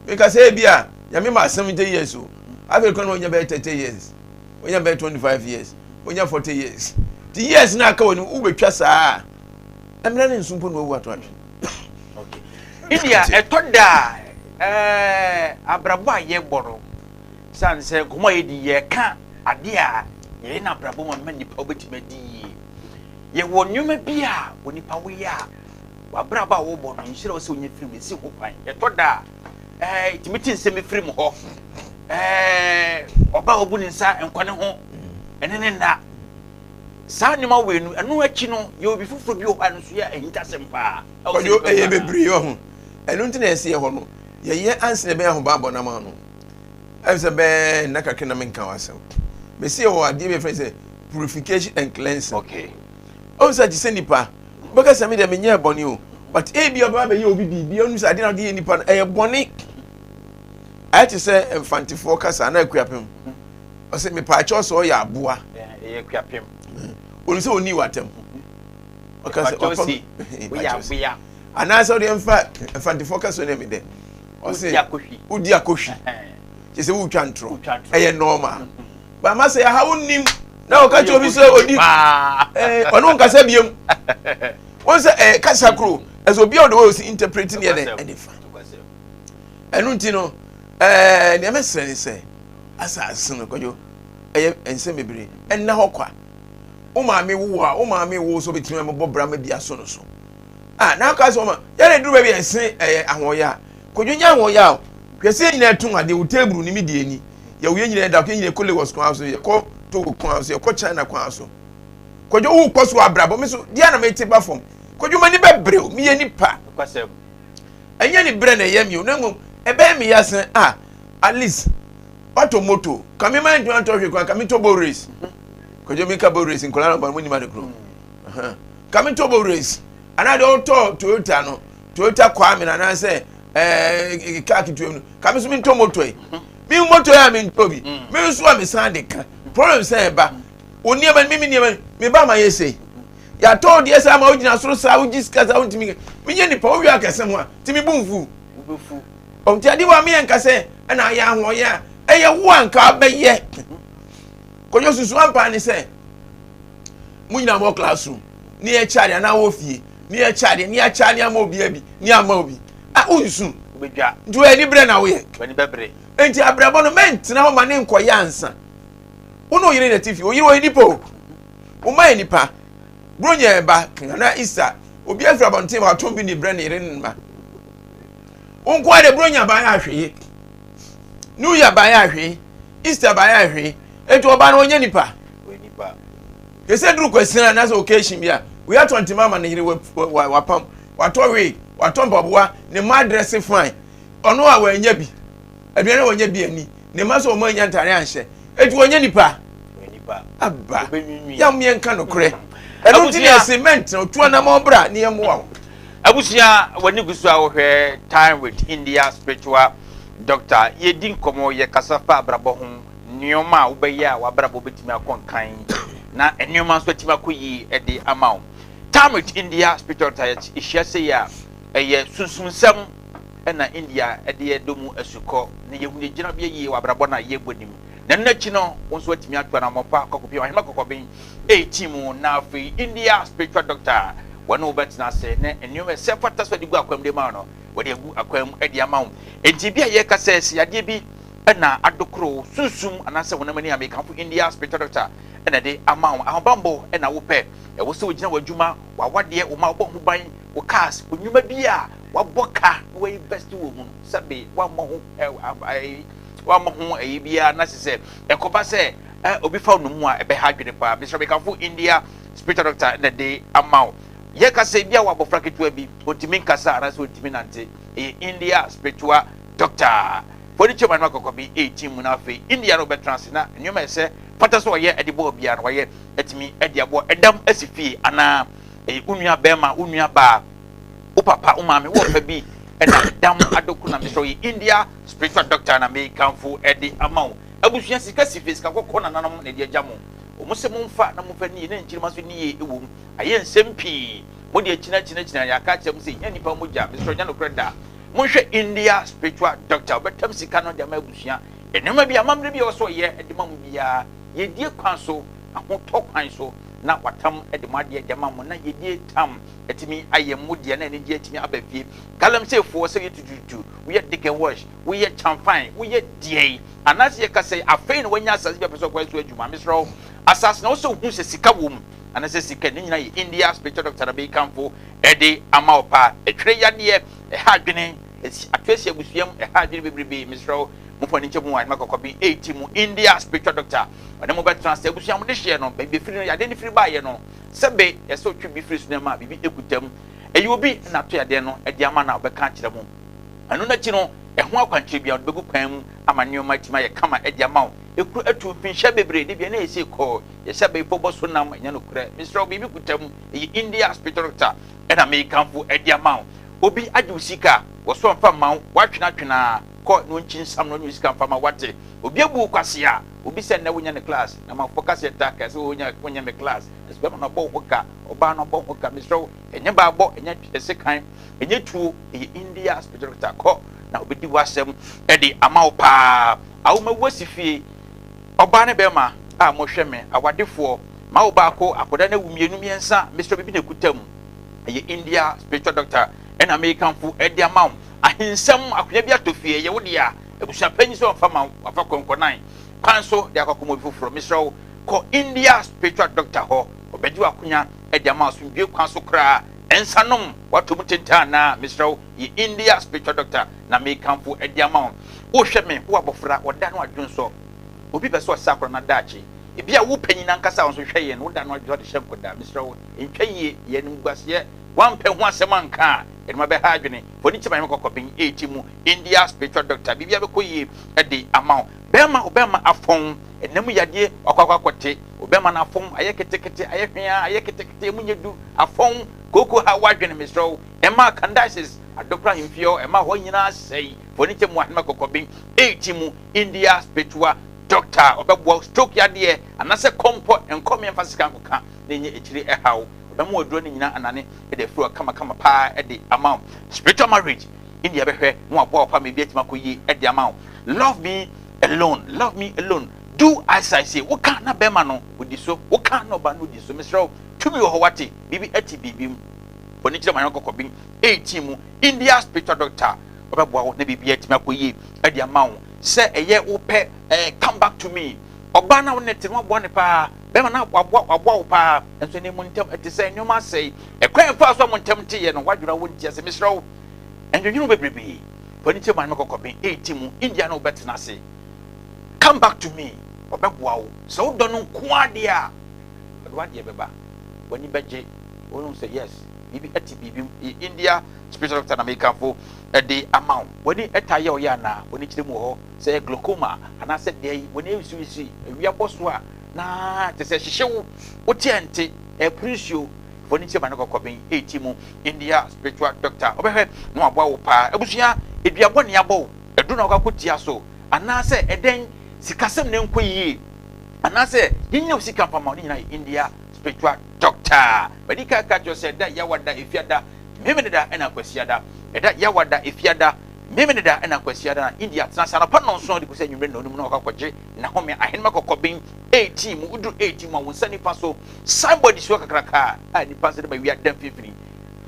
Meka sɛ ebi a Nyame ma 70 years o. Afei koraa na onya bɛyɛ 30 years. Onya bɛyɛ 25 years. Onya 40 years. Ti years na aka wɔ ne wobɛtwa saa a mmerɛ ne nso mpo na wawu ato atwe. Okay. India ɛtɔ da ɛɛ abrabɔ a yɛbɔ no. Sane sɛ nkɔmmɔ a yɛdi yɛka adeɛ a yɛyɛ no abrabɔ mu a ɛma nnipa wobɛtumi adi yie. Yɛwɔ nneɛma bi a onipa woyɛ a w'abrabɔ a wobɔ no nhyira wo sɛ wonya firi mu ɛsi ho kwan. Ɛtɔ da a ɛɛ tumi te nsɛm bi firi mu hɔ. Ɛɛ ɔba a obu ne nsa nkɔ ne ho ɛne ne nna. Saa nneɛma wei no ɛno akyi no yɛwɔ bi foforɔ bi wɔ hɔ a ɛno nso yɛ ahintasɛm paa. Kwadwo ɛyɛ bebree wɔ ho. Ɛno nti na yɛsi yɛ hɔ no yɛyɛ ansa na ɛbɛyɛ ahobammɔ no ama no. Ɛm sɛ bɛɛ nna kakra na menka w'asɛm. Mesi yɛ wɔ adeɛ bi yɛfrɛ sɛ purification and cleansing. Okay. Ɔn sɛ te sɛ nipa wobɛka sɛ me deɛ menyɛɛ bɔne o but ebi ɔbɛba bɛyɛ obi biribi ɔnim sɛ adeɛ na ɔde yɛ nipa no ɛyɛ bɔne. Ayɛ te sɛ mfantefoɔ kasa anaa akuapem. Ɔsɛ mepaakyɛw sɛ ɔyɛ aboa. Ɛyɛ akuapem. Ɔnim sɛ ɔnii w'atɛm. Ɔka sɛ ɔpam woyɛ aboa. Anaasɛ ɔde mfa mfantefoɔ kasa ne me dɛ. Ɔsɛ wodi akɔhwi. Kyɛ sɛ wotwa ntorɔ. Ɛyɛ normal. Bama sɛ aha wonim na ɔka kyerɛ obi sɛ odi ɔno nkasa biom. Wɔn sɛ ɛyɛ kasa koro. Ɛsɛ obi a ɔde wɔyɛ osi interpret ne yɛ dɛ ɛde fa. Ɛno nti no ɛɛ nea mɛsrɛ ne sɛ asase no kwadwo ɛyɛ nsɛm bebree ɛnna hɔ kwa. Wo maame wo a wo maame wo so betumi amobɔ bra ma bi aso no so. Ah na aka sɛ ɔma yɛn duru baabi ɛsen ɛyɛ ahoɔyɛ a kwadwo nyɛ ahoɔyɛ a hwɛ sɛ nyinaa tum adeɛ wo table ni mi deɛ ni yɛwo yɛn nyinaa da yɛn nyinaa kɔ Lagos kwan so yɛkɔ Togo kwan so yɛkɔ China kwan so kwadwo wo kɔ so abrabɔ me so deɛ na mete ba fam kwadwo m'ani bɛbrɛ o meyɛ nipa ɛnyɛ ne brɛ na ɛyɛ mi o na mmom ɛbɛyɛ me ya sɛ ah at least watɔ moto ka me ma ntoma ntɔ hwee kwan ka me tɔ boat race kwadwo mi ka boat race nkɔla na ɔba mo nim ade koro ka me tɔ boat race anaa deɛ ɔtɔ Toyota no Toyota Kwame na anaasɛ ɛɛ kaa ketewa mu no ka me so me ntɔ moto yi me moto yi a me ntɔ bi me nso a me san de ka problem sɛ ɛba o nneɛma mi mi nneɛma mi ba ma yɛ sei yàtɔ deɛ sɛ ama wogyina soro saa wogye sika saa wontumi menyɛ nipa wowie akɛse ho a nti mebu mfu ɔnti ade wa meyɛ nka sɛ ɛna ayɛ ahoɔyɛ a ɛyɛ wo anka abɛyɛ kɔdwo susu ampa ne sɛ mo nyina mɔ classroom ne yɛkyɛ adeɛ anaa wɔ fie ne yɛkyɛ adeɛ ne yɛakyɛ adeɛ ama obi abi ne ama obi a wonsu nti wɔyɛ ni berɛ na woyɛ nti abrabɔ no mɛntena hɔ ma ne nkɔyɛ ansa wo ne oyere na ti fie oyere wɔyɛ nipa o wo ma yɛ nipa buronya ɛba anaa Easter obi afiri abɔnten ma watɔn bi ne brɛ ne yere ne mma wo nko ara de buronya ban ahwee New Year ban ahwee Easter ban ahwee eti ɔba no ɔnyɛ nipa kese duru kwasina anaasɛ occasion bi a wei atɔ ntoma ama ne yere wapam watɔ wig watɔ mpaboa ne mma adrɛse fine ɔno a wanya bi aduane a wanya bi ani ne mma sɛ wɔn anya ntare anhyɛ eti wɔnyɛ nipa aba yam yɛn nka nokorɛ ɛno nti na ɛsɛ mɛntena otu anamɔ bra ne yɛn mmoa wo. Abusua w'ani gu so a wohwɛ Time with India Spiritual Doctor yɛdi nkɔmmɔ yɛkasa fa abrabɔ ho nneɛma a wobɛyɛ a w'abrabɔ bɛtumi akɔ nkan na nneɛma nso atumi akɔ yie de ama wo. Time with India Spiritual Doctor yɛhyia sei a ɛyɛ sunsumsɛm na India de yɛdɔ mu asukɔ na yɛhu yɛ gyinabea yie wɔ abrabɔ no a yɛbɔ nim na ɛno akyi no wo nso atumi ato anammɔn pa akɔ akɔpie ɔhema kɔkɔben 18 mu na afei India Spiritual Doctor wɔne wo bɛtena ase na nneɛma ɛsɛ fata so de gu akwan mu de ma no wɔde agu akwan mu de ama wo. Enti bi a yɛka sɛ sɛ yadeɛ bi na adokoro sunsum anaasɛ honam ani a mekamfo India Spiritual Doctor na ɛde ama wo. Ahobammɔ na wopɛ, ɛwɔ sɛ wogyina w'adwuma, w'awadeɛ, wo ma wobɔ ho ban, wo cars, wo nnwuma bi a wabɔ ka na wainvest wɔ mu no, sɛbe wammɔ ho wammɔ ho ɛyi biara na sɛ ɛkɔba sɛ obi fa no mu a ɛbɛha adwene paa. Mesrɛ mekamfo India Spiritual Doctor na ɛde ama wo. Yɛka sɛ bi a wɔ abɔfra ketewa bi, ɔntumi nkasa anaasɛ ɔntumi nante, ɛyɛ India Spiritual Doctor. Fɔde kyɛ ma no akɔkɔ bi 18 mu na afei India no bɛtena ase na nneɛma ɛsɛ fata sɛ ɔyɛ de bɔ obiara no wayɛ atumi de aboa ɛdam asi fie anaa ɛyɛ wo nua bɛrima, wo nua baa, wo papa, wo maame, wo ɔfa bi ɛna dam adoko na mesrɛ yɛ India Spiritual Doctor na mekamfo ɛde ama wo. Abusua sika si fie, sika kɔkɔɔ nananom na ɛde agya mo. Wɔn sɛ momfa na momfa ni yie na nkyirima nso ni yie ɛwɔ mu. Ayɛ nsɛm pii. Mo deɛ kyina kyina kyina yɛaka akyerɛ mo sɛ hia nipa mogya. Mesrɛ nyɛ nokorɛ da. Monhwɛ India Spiritual Doctor ɔbɛtam sika no de ama abusua. Nneɛma bi amammerɛ bi a ɛwɔ sɛ ɔyɛ de ma mo biara yɛdie kwan so, ahotɔ kwan so. na watam de mo adeɛ de ama mo na yɛdie tam atumi ayɛ mo deɛ na anigyeɛ atumi aba fie. Galamseyfoɔ sɛ woyɛ tutututu, woyɛ dig and wash, woyɛ kyamfan, woyɛ deɛn anaasɛ yɛka sɛ afei na wanya asase bi a pɛ sɛ ɔkɔyɛ so adwuma, mesrɛ wo asase na wo sɛ wohu sɛ sika wɔ mu anaasɛ sika ne nyina yɛ India spiritual doctor na bɛyi de ama wo paa. Ɛtwerɛ yadeɛ, ɛha adwene, ato asi abusua mu, ɛha adwene bebrebe, mesrɛ wo momfa ani nkyɛ mu wɔ Ahema Kɔkɔben 8 mu India spiritual doctor ɔne mo bɛtena ase. Abusua mo de hyeɛ no, baabi ɛfiri no, yadeɛ no firi baeɛ no, sɛbe ɛsɛ ɔtwe bi firi so no ma biribi ɛkuta mu. Ɛyɛ obi na ato yadeɛ no de ama no a ɔbɛka akyerɛ mo. Ɛno no akyi no, ɛho akwankyerɛ biara ɔde bɛgu kwan mu ama nneɛma atumi ayɛ kama de ama wo. Ekuro atu mfinhyia bebree, de bia na ɛsɛ kɔ yɛsɛ abayifo bɔ so nam, ɛnyɛ nokorɛ. Mesrɛ wo, biribi kuta mu, ɛyɛ India spiritual doctor ɛna mekamfo de ama wo. Obi agye wo sika, wɔso ɔmfa mma wo, woatwenatwena kɔ na ɔnkyi nsam na ɔnye wo sika mfa ma wo, wate. Obi abu wo kwasea, obi sɛ nnɛ wonyɛ ne class, na manfoɔ ka sɛ ta, ka sɛ wonyɛ me class, nso bɛma no abɔ wo ho ka, ɔbaa no abɔ wo ho ka, mesrɛ wo, ɛnyɛ baabɔ, ɛnyɛ sekan, ɛnyɛ tuo, ɛyɛ India spiritual doctor, kɔ na ɔbɛdi w'asɛm de ama wo paa. Awomawu asi fie, ɔbaa ne bɛrima a mohwɛ me, awadefoɔ, ma wo baako, akwadaa no awu mmienu mmiɛnsa, mesrɛ biribi na ɛkuta mu, ɛyɛ India spiritual doctor ɛna mekamfo de ama wo. Ahensɛm, akonnwa bi atɔ fie, ɛyɛ wo dea, abusua panyin sɛ ɔmfa ma wo, wafa kɔnkɔnan kwan so de akɔ akɔma obi foforɔ, mesrɛ wo kɔ India spiritual doctor hɔ, ɔbɛgye w'akonnwa de ama wo asomdwoe kwan so koraa. Nsa nom, woatɔ mu tentaa anaa? Mesrɛ wo, yɛ India spiritual doctor na mekamfo de ama wo. Wohwɛ me, wo abɔfra, wɔda no adwonsɔ. Obi pɛ sɛ ɔsɛ akwadaa no adaakye. Ebia wo panyin ankasa a wo nso hwɛ yɛn no, woda no adwonsɔ de hyɛ nkwadaa. Mesrɛ wo, ntwa yie, yɛ animguaseɛ. Woampɛ ho asɛm anka a, ɛnoma bɛha adwene. Fa w'ani kyerɛ Maame Kɔkɔben, ɛreti mu, India spiritual doctor, biribiara bɛkɔ yie de ama wo. Bɛrima, wo bɛrima afɔn, ɛnna mu yadeɛ, wakɔ akɔ akɔte. Wo bɛrima no afɔn, ayɛ ketekete, ayɛ hweaa, ayɛ ketekete, emu nyɛ du, afɔn, kooko ha w'adwene, mesrɛ wo. Ɛma Candaces, Adokora ahemfie hɔ, ɛma hɔ nyinaa sɛe. Fa w'ani kyerɛ mu Ahenema Kɔkɔben, ɛreti mu, India spiritual doctor, ɔbɛboa wo, stroke yadeɛ, anaasɛ kɔmpɔ, nkɔmeɛ mfa sika nkɔka na ɛnyɛ akyire ɛhaw. Ɔbɛma wo aduro no nyinaa anane de afiri hɔ kamakama paa de ama wo. Spiritual marriage, India bɛhwɛ na waboa wo paa ma ebi atumi akɔ yie de ama wo. Love me alone, love me alone, do as I say. Woka na bɛrima no odi so, woka na ɔbaa no odi so. Mesrɛ wo, tumi wɔ hɔ wate, biribi ate biribi mu. Bɔne kyerɛ ma yɛn kɔkɔben 18 mu, India spiritual doctor ɔbɛboa wo na biribi atumi akɔ yie de ama wo. Sɛ ɛyɛ wopɛ eh, come back to me. Ɔbaa no a wo ne te no waboa no paa, bɛrima no waboa waboa wo paa, nso ne mo ntam ɛte sɛ nneɛma asɛe. Ɛkwan a ɛfaa so a mo ntam teeɛ no, w'adwene a wonte ase. Mesrɛ wo, ndwendwene ho bebrebe. Fa w'ani kyerɛ Maame Kɔkɔben 18 mu, India ne wo bɛtena ase. Come back to me, ɔbɛboa wo. Sɛ wodɔ no nko ara deɛ a, ɔde w'adeɛ bɛba. W'ani bɛgye. Wobɛhu sɛ yes, biribi ɛte biribi mu. Ɛyɛ India spiritual doctor na mekamfo de ama wo. W'ani taa yɛ wo ya anaa? W'ani kyerɛ mu wɔ hɔ. Sɛ ɛyɛ glaucoma anaasɛ dɛn, w'ani awisiwisi, awia bɔ so a na kyerɛ sɛ ɛhyehye wo, wote a ɛnte, ɛporo nsuo. Fa w'ani kyerɛ Maame Kɔkɔben ɛreti mu, India spiritual doctor, ɔbɛhwɛ na waboa wo paa. Abusua, dua bɔne abɔ wo, aduru na wokɔ akɔtia so, anaasɛ ɛdɛn, sikasɛm na ɛnkɔ yie, anaasɛ yɛnyɛ wo sika mfa ma wo, ne nyinaa yɛ India spiritual doctor. Madi kan aka akyerɛ wo sɛ ɛda Yawada, Efiada, Memeneda ɛna Kwasiada. Ɛda Yawada, Efiada, Memeneda na Kwasiada na India tena ase anɔpa nnɔnson de kosi anwummere nnɔnum na wɔkɔ akɔgye n'ahome ahenemma kɔkɔben 18 mu. Woduru 18 mu a, wo nsa nifa so signboard si hɔ kakraka a nnipa nsa de ba wia da mfimfini.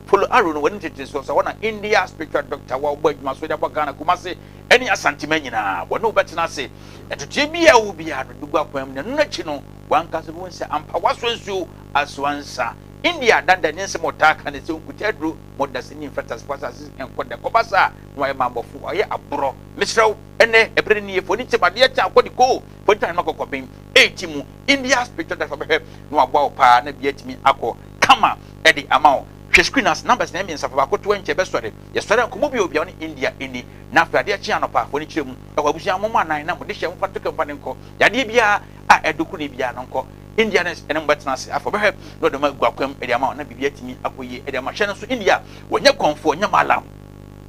Follow arrow no w'anim tenten so sɛ hɔ na India spiritual doctor wa ɔbɔ adwuma so de abɔ Ghana, Kumasi ne Asanteman nyinaa. Wɔne wo bɛtena ase. Ntotoeɛ biara a wowɔ biara no de gu akwan mu na ɛno akyi no w'ankasa bɛhu sɛ ampa woasoa nsuo asoa nsa. India dandan ne nsɛm a ɔtaa ka ne sɛ onkuta aduro ma ɔdasani mfa tasefo asase nkɔ da. Kɔba saa a, na wayɛ mammɔfo, wayɛ aborɔ. Mesrɛ wo, ɛnnɛ, ɛberɛ no nie, fa w'ani kyɛm adeɛ kyɛ akɔ de koo, fa w'ani kyɛm ahema kɔkɔben, 8 mu, India spiritual doctor bɛhwɛ na waboa wo paa na biribi atumi akɔ kama de ama wo. Hwɛ screen no ase, numbers no yɛ mmiɛnsa, fa baako to ɛnkyɛ ɛbɛsɔre. Yɛsɔre a, nkɔmmɔ bio bia wo ne India nni. Na afei adeɛ kye anɔpa, fa w'ani kyerɛ mu, ɛhɔ abusua mommɔ anan na mode hyɛ momfa nto kɛ momfa no nkɔ. Yadeɛ biara a ɛdokoro ne biara no nkɔ. India no ne mo bɛtena ase afei ɔbɛhwɛ na ɔde mo agu akwam de ama wo na biribi atumi akɔ yie de ama. Hwɛ no nso India wɔnyɛ kɔmfoɔ, ɔnyɛ malam,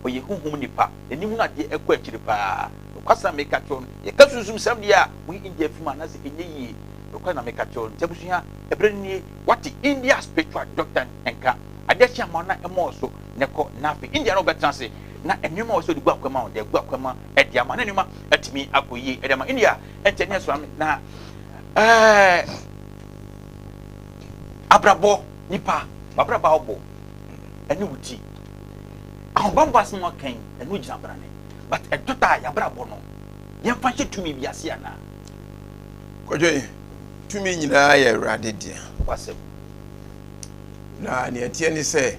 ɔyɛ honhom nipa, n'ani hunu adeɛ ɛkɔ akyiri paa. Nokwasɛm na meka kyerɛ wo no, yɛka sunsumsɛm deɛ a, woyi India fi mu anaasɛ ɛnyɛ yie. Nokware na meka kyerɛ wo no. Nti abusua, ɛberɛ no nie, woate India spiritual doctor nka, adeɛ kye ama wo na ɛmmɔɔ so na ɛkɔ na afei India ne wo bɛtena ase na nneɛma a ɛwɔ sɛ ɔde gu akwam ma wo, de agu akwam de ama na nneɛma atumi akɔ yie de ama. India ɛnkyɛ ne ɛsoa me na ɛɛ. Abrabɔ, nipa, w'abrabɔ a wobɔ ɛne wo ti. Ahobammɔ asɛm a ɔka yi, ɛno gyina brane. But ɛtɔ da a yɛabrabɔ no, yɛmfa nhyɛ tumi bi ase anaa? Kwadwo yi, tumi nyinaa yɛ Awurade dea. Nokwasɛm. Na nea ɛteɛ ne sɛ,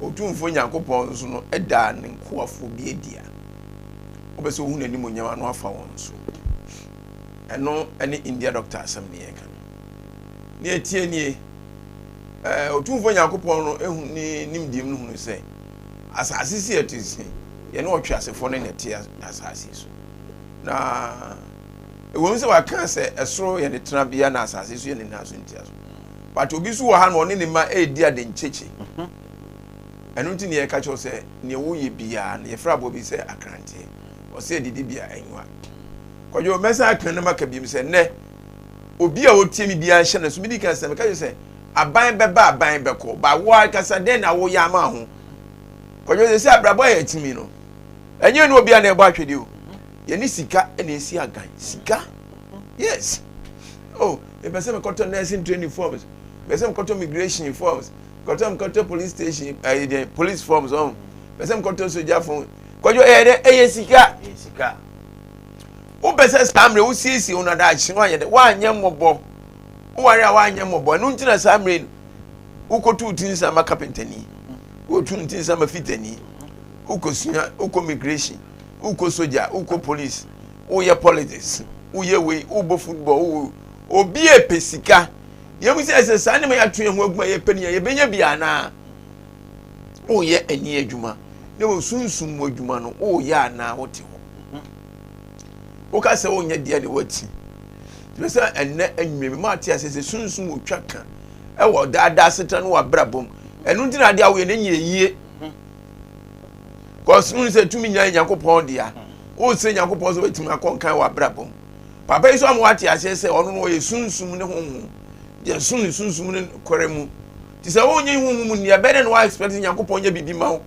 Otumfoɔ Nyankopɔn nso no daa ne nkoafoɔ bi adi a wɔpɛ sɛ wɔhu n'animuonyam ano afa wɔn so. Ɛno ne India doctor asɛm ne yɛka no. Nea ɛteɛ nie, ɛɛ Otumfoɔ Nyankopɔn no ehu ne nimdeɛ mu no hunu sɛ asase si ɛte si yɛne ɔtweasefoɔ no na ɛte asase so. Na ɛwom sɛ waka sɛ ɛsoro yɛ ne tenabea na asase so yɛ ne nan so ntiaso. But obi nso wɔ ha na ɔne ne mma redi ade nkyekye. Ɛno nti na yɛka kyerɛ sɛ nea woyɛ biara no yɛfrɛ aboa bi sɛ akranteɛ. Ɔsɛ adidi bia anyiwa. Kwadwo mɛsan aka na maka biom sɛ nnɛ obi a ɔtie me biara nhyɛ no so. Medi kan sɛ meka kyerɛ sɛ aban bɛba aban bɛkɔ. Ba wo ankasa dɛn na woyɛ ama ho? Kwadwo sɛ sɛ abrabɔ a yɛtumi no ɛnyɛ ne obi a na ɛbɔ ahwɛdeɛ o. Yɛne sika na ɛsi agan. Sika. Yes. Oh, mepɛ sɛ mekɔtɔ nursing training forms. Mepɛ sɛ mekɔtɔ migration forms. Mekɔtɔ mekɔtɔ police station ɛyɛ deɛ police forms ɔn. Mepɛ sɛ mekɔtɔ soja forms. Kwadwo ɛyɛ dɛ ɛyɛ sika. Ɛyɛ sika. Wopɛ sɛ saa mmerɛ wosiesie wo na daakye woanyɛ dɛ woanyɛ mmɔbɔ. Woware a woanyɛ mmɔbɔ. Ɛno nti na saa mmerɛ no wokɔtu wo ti nsa ma kapentani. Wotu ne ti nsa ma fitani. Wokɔsua wokɔ migration. Wokɔ soja wokɔ police. Woyɛ politics. Woyɛ wei wobɔ football wo obi epɛ sika. Yɛn mu sɛ sɛ saa nneɛma yɛato yɛn ho agu a yɛpɛ ne yɛ yɛbɛnya bi anaa? Woyɛ ani adwuma na wɔ sunsum mu adwuma no woyɛ anaa wote hɔ? Woka sɛ wonyɛ deɛ ne wati. Kyerɛ sɛ ɛnnɛ anwummerɛ mi ma ate ase sɛ sunsum otwa ka ɛwɔ daadaa asetena ne w'abrabɔ mu. Ɛno nti na adeɛ a woyɛ no nyɛ yie. Kɔs wohu sɛ tumi nyinaa yɛ Nyankopɔn dea. Wosrɛ Nyankopɔn sɛ wobɛtumi akɔ nkan wɔ abrabɔ mu. Papa yi nso ama wate aseɛ sɛ ɔno no ɔyɛ sunsum ne honhom. Deɛ som ne sunsum ne kɔrɛ mu. Nti sɛ wonyɛ honhom mu nni ɛbɛyɛ dɛ na wa expect sɛ Nyankopɔn nyɛ biribi ma wo.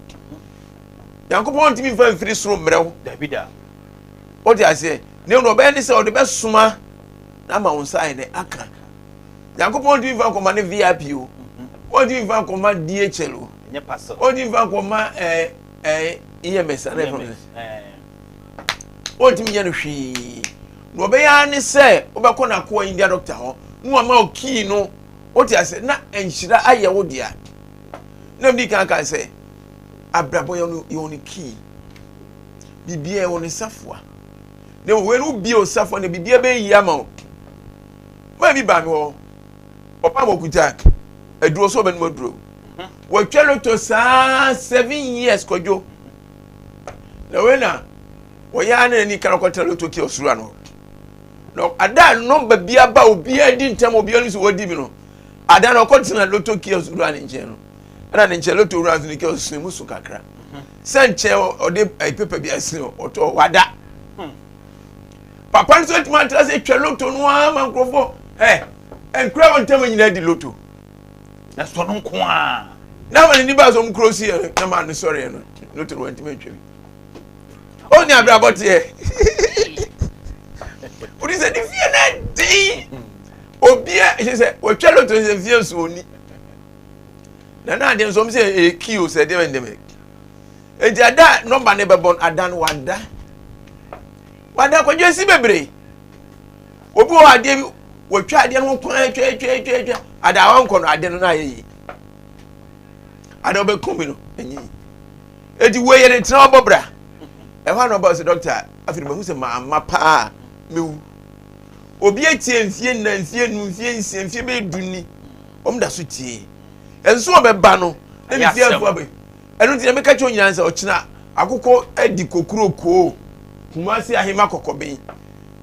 Nyankopɔn ntumi mfa mfiri soro mmerɛ wo. Dabi da. Wote aseɛ? Na mmom ɔbɛyɛ ne sɛ ɔde bɛsoma na ama wo nsa ayɛ dɛ aka. Nyankopɔn ntumi mfa nkɔma ne VIP o. Ɔntumi mfa nkɔma DHL o. Ɔntumi mfa nkɔma ɛɛ ɛɛ EMS ana ɛfɛ no. Ɔntumi nyɛ no hwee. Na ɔbɛyɛ ara ne sɛ wobɛkɔ n'akoa India doctor hɔ na wama wo kii no. Wote ase na nhyira ayɛ wo dea. Na mdi kan kan sɛ abrabɔ yɛ no yɛ ne kii. Biribiara wɔ ne safoa. Na wei no wobie wo safoa na biribiara bɛyɛ yie ama wo. Maa bi baa me hɔ, ɔbaa ma ɔkuta aduro sɛ ɔbɛnom aduro. Wɔatwa loto saa 7 years kwadwo. Na wei na wɔyɛ ara na n'ani kan kɔtena loto kiosk wura no. Na ada a nɔmba bi aba obiara di ntɛm obiara no sɛ wɔdi bi no. Ada na ɔkɔtena loto kiosk wura ne nkyɛn no. Ɛna ne nkyɛn loto wura nso ne kiosk no mu so kakra. Sɛ nkyɛn ɔde pepa bi asene ɔtɔ wada. Papa nso atumi atra sɛ twa loto no ara ma nkurɔfoɔ ɛ nkura wɔn ntam nyinaa di loto. Na sɔ no nko ara. Na ama n'ani baa sɛ ɔmo kuro si yɛ na maa no sɔre yɛ no loto no wɔntumi ntwa bi. Ɔne abrabɔ teɛ. Wodi sɛ ne fie na den. Obia ɛhyɛ sɛ wɔtwa loto sɛ fie nso oni. Na na adeɛ nso ɔmo sɛ ɛyɛ kii o sɛ ɛdeɛ bɛn dɛm. Enti ada a nɔmba no bɛbɔ no, ada no wada. Wada kwadwo esi bebree. Obi wɔ adeɛ bi, wɔtwa adeɛ no ho kwan atwa atwa atwa atwa. Ada a wɔnkɔ no adeɛ no na ayɛ yie. Ada wɔbɛko bi no, ɛnyɛ yie. Eti wei yɛ ne tena ɔbɔ bra. Ɛhɔ a na ɔba sɛ dɔkta, afei mahu sɛ maama paa mewu. Obi atie mfie nna, mfie nu, mfie nsia, mfie bɛyɛ du ni. Wɔn da so tie. Ɛnso ɔbɛba no, na ne fie afo abɛ. Ɛno nti na meka kyerɛ nyinaa sɛ ɔkyena akokɔ adi kokurokoo Kumasi ahema kɔkɔben.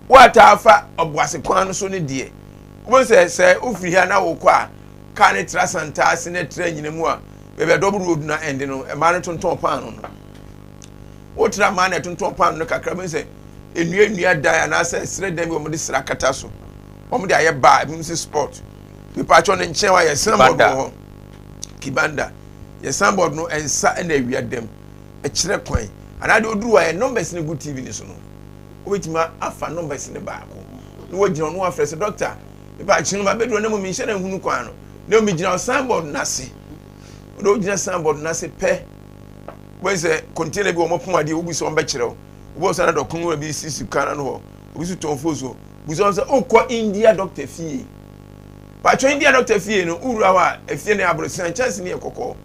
Woataa fa ɔboase kwan no so no deɛ, wobɛhu sɛ sɛ wofiri ha na wokɔ a, kaa no tra Santaase na ɛtra anyina mu a, baabi a double road no ɛnde no, mmaa no tontɔn paano no. Wotra mmaa na ɛtontɔn paano no kakra, wobɛhu sɛ nnua nnua dan anaasɛ serɛ dan bi wɔde sra kata so. Wɔde ayɛ bar, ebinom sɛ sport. Mepatwɔ ne nkyɛn hɔ ayɛ signboard wɔ hɔ. Kibanda. Yɛ signboard no nsa na awia dam ɛkyerɛ kwan anaa deɛ oduru hɔ a yɛ numbers no gu TV no so no wobɛtumi afa numbers no baako na wagyina ɔno afrɛ sɛ doctor mepa akyi no mabɛduru na mmom menhyɛ da nhunu kwan no. Na omi gyina signboard n'ase. Wode wogyina signboard n'ase pɛ, wɔn sɛ container bi wɔn pɔn adeɛ, wobu sɛ wɔn bɛkyerɛ wo. Wobɔ sɛ na dɔkono bi sisi kan no hɔ, obi so tɔn fo so. Busa wɔn sɛ wokɔ India doctor fie. Patro, India doctor fie no, wowura hɔ a, efie no aborosan, kyɛnse no yɛ kɔkɔɔ.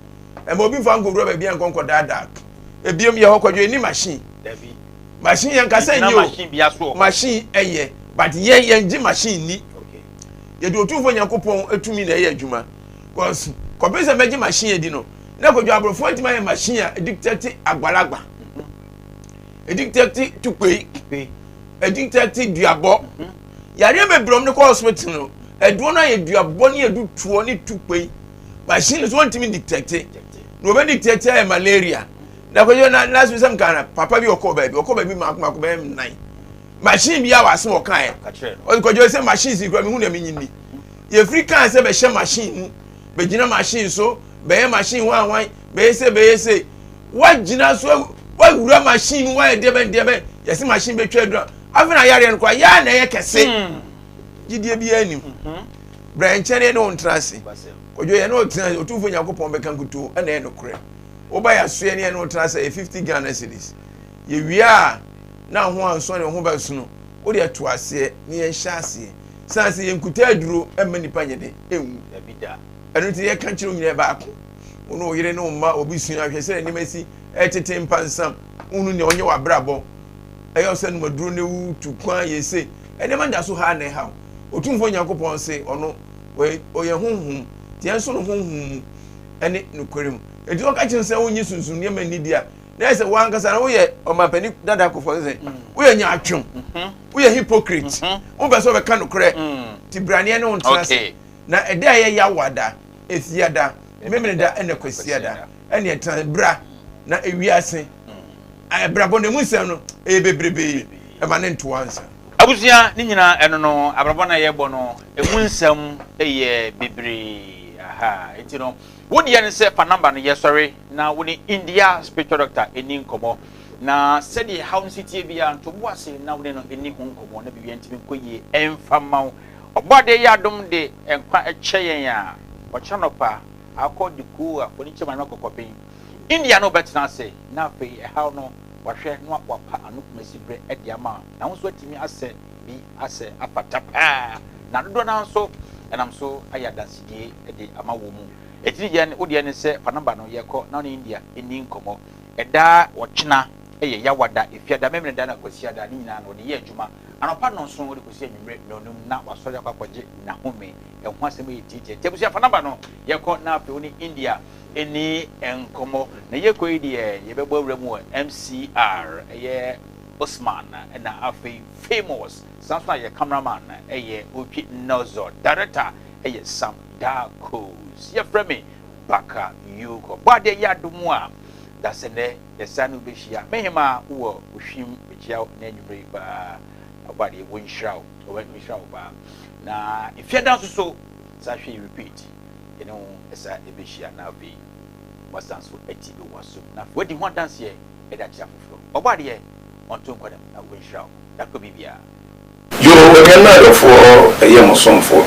Ɛma obi nfa nkɔwura baabi a nkɔnkɔ daadaa. Ebiem yɛ hɔ kɔdwo eni machine. Dabi. Machine yɛn kasa Gyina nye o. Machine bi aso wɔ hɔ. Machine ɛyɛ, but yɛn gye machine ni. Yɛde Otumfoɔ Nyankopɔn etumi na ɛyɛ adwuma. Cause kɔpem sɛ mɛgye machine adi no, na kɔdwo aborɔfoɔ ntumi ayɛ machine a ɛdetect agbalagba, ɛdetect tukpei, ɛdetect duabɔ. Yareɛ bebree ɔmo de kɔ hospital no, ɛdoɔ no ayɛ duabɔ ne adutoɔ ne tukpei. Machine so wɔntumi detect na wɔbɛ detect ayɛ malaria. Na kɔdwo na last week sɛm kan na papa bi ɔkɔ baabi mako mako bɛyɛ nnan machine bi a wase wɔka yɛ. Ka kyerɛ no. Ɔde kɔdwo sɛ machine si kura mi hu na mi nyi ni yɛfiri kan sɛ bɛhyɛ machine mu, bɛgyina machine so, bɛyɛ machine hwan hwan, bɛyɛ sɛ wagyina so, wawura machine mu, wayɛ deɛ bɛn yɛsɛ machine bɛtwa adura. Afei na yareɛ no kora yaa na ɛyɛ kɛse. Gyidie bi anim brɛ nkyɛn ne wo ntena ase. Kɔdwo yɛ ne wo tena ase, Otumfoɔ Nyankopɔn bɛka nkutoo ɛna ɛyɛ nokorɛ. Woba yɛ asoɛ ne yɛ ne wo tena ase, ɛyɛ 50 Ghana cedis. Yɛwie a na ho ansɔ ne ho bɛsono wode ɛto aseɛ ne yɛnhyɛ aseɛ san sɛ yɛnkuta aduro ɛma nipa nyɛ de ɛnwu. Dabi da. Ɛno nti yɛka kyerɛ wo nyinaa baako, wo ne wo yere ne wo mma obi sua hwɛ sɛ nneɛma si ɛtete mpansam, wohunu nea ɔnyɛ w'abrabɔ ɛyɛ sɛ nomaduro ne wo tu kwan yɛ se ɛnneɛma da so ha na ɛha wo. Otumfoɔ Nyankopɔn se ɔno ɔyɛ honhom, nti yɛn nso no honhom mu ɛne nokware mu. Enti wɔka kyerɛ sɛ wonyi sunsun nneɛma nni di a, na yɛ sɛ wankasa na woyɛ ɔmampanin dada akɔfɔ sɛ woyɛ nyaatwom, woyɛ hypocrite, wopɛ sɛ wɔbɛka nokorɛ. Nti braneɛ ne wo ntena ase. Na ɛda a ɛyɛ Yawada, Efiada, Memeneda ɛna Kwasiada ɛne ɛtena bra na ewiase ɛbrabɔ na emu nsɛm no ɛyɛ bebrebee, ɛma ne ntoa nsa. Abusua ne nyinaa ɛno no, abrabɔ no a yɛbɔ no emu nsɛm yɛ bebree aha. Nti no wo deɛ no sɛ fa number no yɛsɔre na wo ne India spiritual doctor ɛni nkɔmmɔ na sɛdeɛ haw no si tie biara ntobo ase na wo ne no ɛni ho nkɔmmɔ na biribia ntumi nkɔ yie ɛmfa ma wo. Ɔbɔ adeɛ yɛ adom de nkwa ɛkyɛ yɛn a, ɔkyerɛ nɔpa akɔ de kuu a fɔni kyɛ ma no kɔkɔben India no wobɛtena ase na afei ɛhaw no wahwɛ na wapa ano kumasi berɛ ɛde ama na wo nso atumi asɛ bi asɛ afata paa na dodoɔ no nso ɛnam so ayɛ adansedie de ama wɔ mu. Ɛtiri deɛ wo deɛ ne sɛ fa number no yɛkɔ na wo ne India ɛni nkɔmmɔ. Ɛda ɔkyena ɛyɛ Yawada, Efiada, Memeneda na Kwasiada ne nyinaa no wɔde yɛ adwuma anɔpa 7 de kɔsi anwummerɛ 5 na wasɔre akɔ akɔgye n'ahome. Ɛho asɛm yɛ tietie. Nti abusua, fa number no yɛkɔ na afei wo ne India ɛni nkɔmmɔ. Na yɛkɔ yi deɛ, yɛbɛbɔ awura mu wɔ MCR, ɛyɛ Osman ɛna afei Famous san so na yɛ cameraman ɛyɛ Otwi Nozo, director ɛyɛ Sam Darkos. Yɛfrɛ me Baka Yoko. Bɔ adeɛ yɛ adom a dasɛ nɛ yɛsa no wobɛhyia mehema wowɔ ohwim. Mekyia wo na anwummerɛ yi paa ɔbɔ adeɛ wɔnhyira wo, wɔnhyira wo paa. Na efiada nso so saa hwɛ yi repeat yɛne wo ɛsa ɛbɛhyia na afei wasan so ati bi wɔ so na afei wadi ho adanseɛ ɛde akyerɛ afoforɔ. Ɔbɔ adeɛ ɔnto nkwa dɛm na wɔnhyira wo dakɔ biribiara. Yo, anuanom adɔfoɔ, ɛyɛ mo somfo.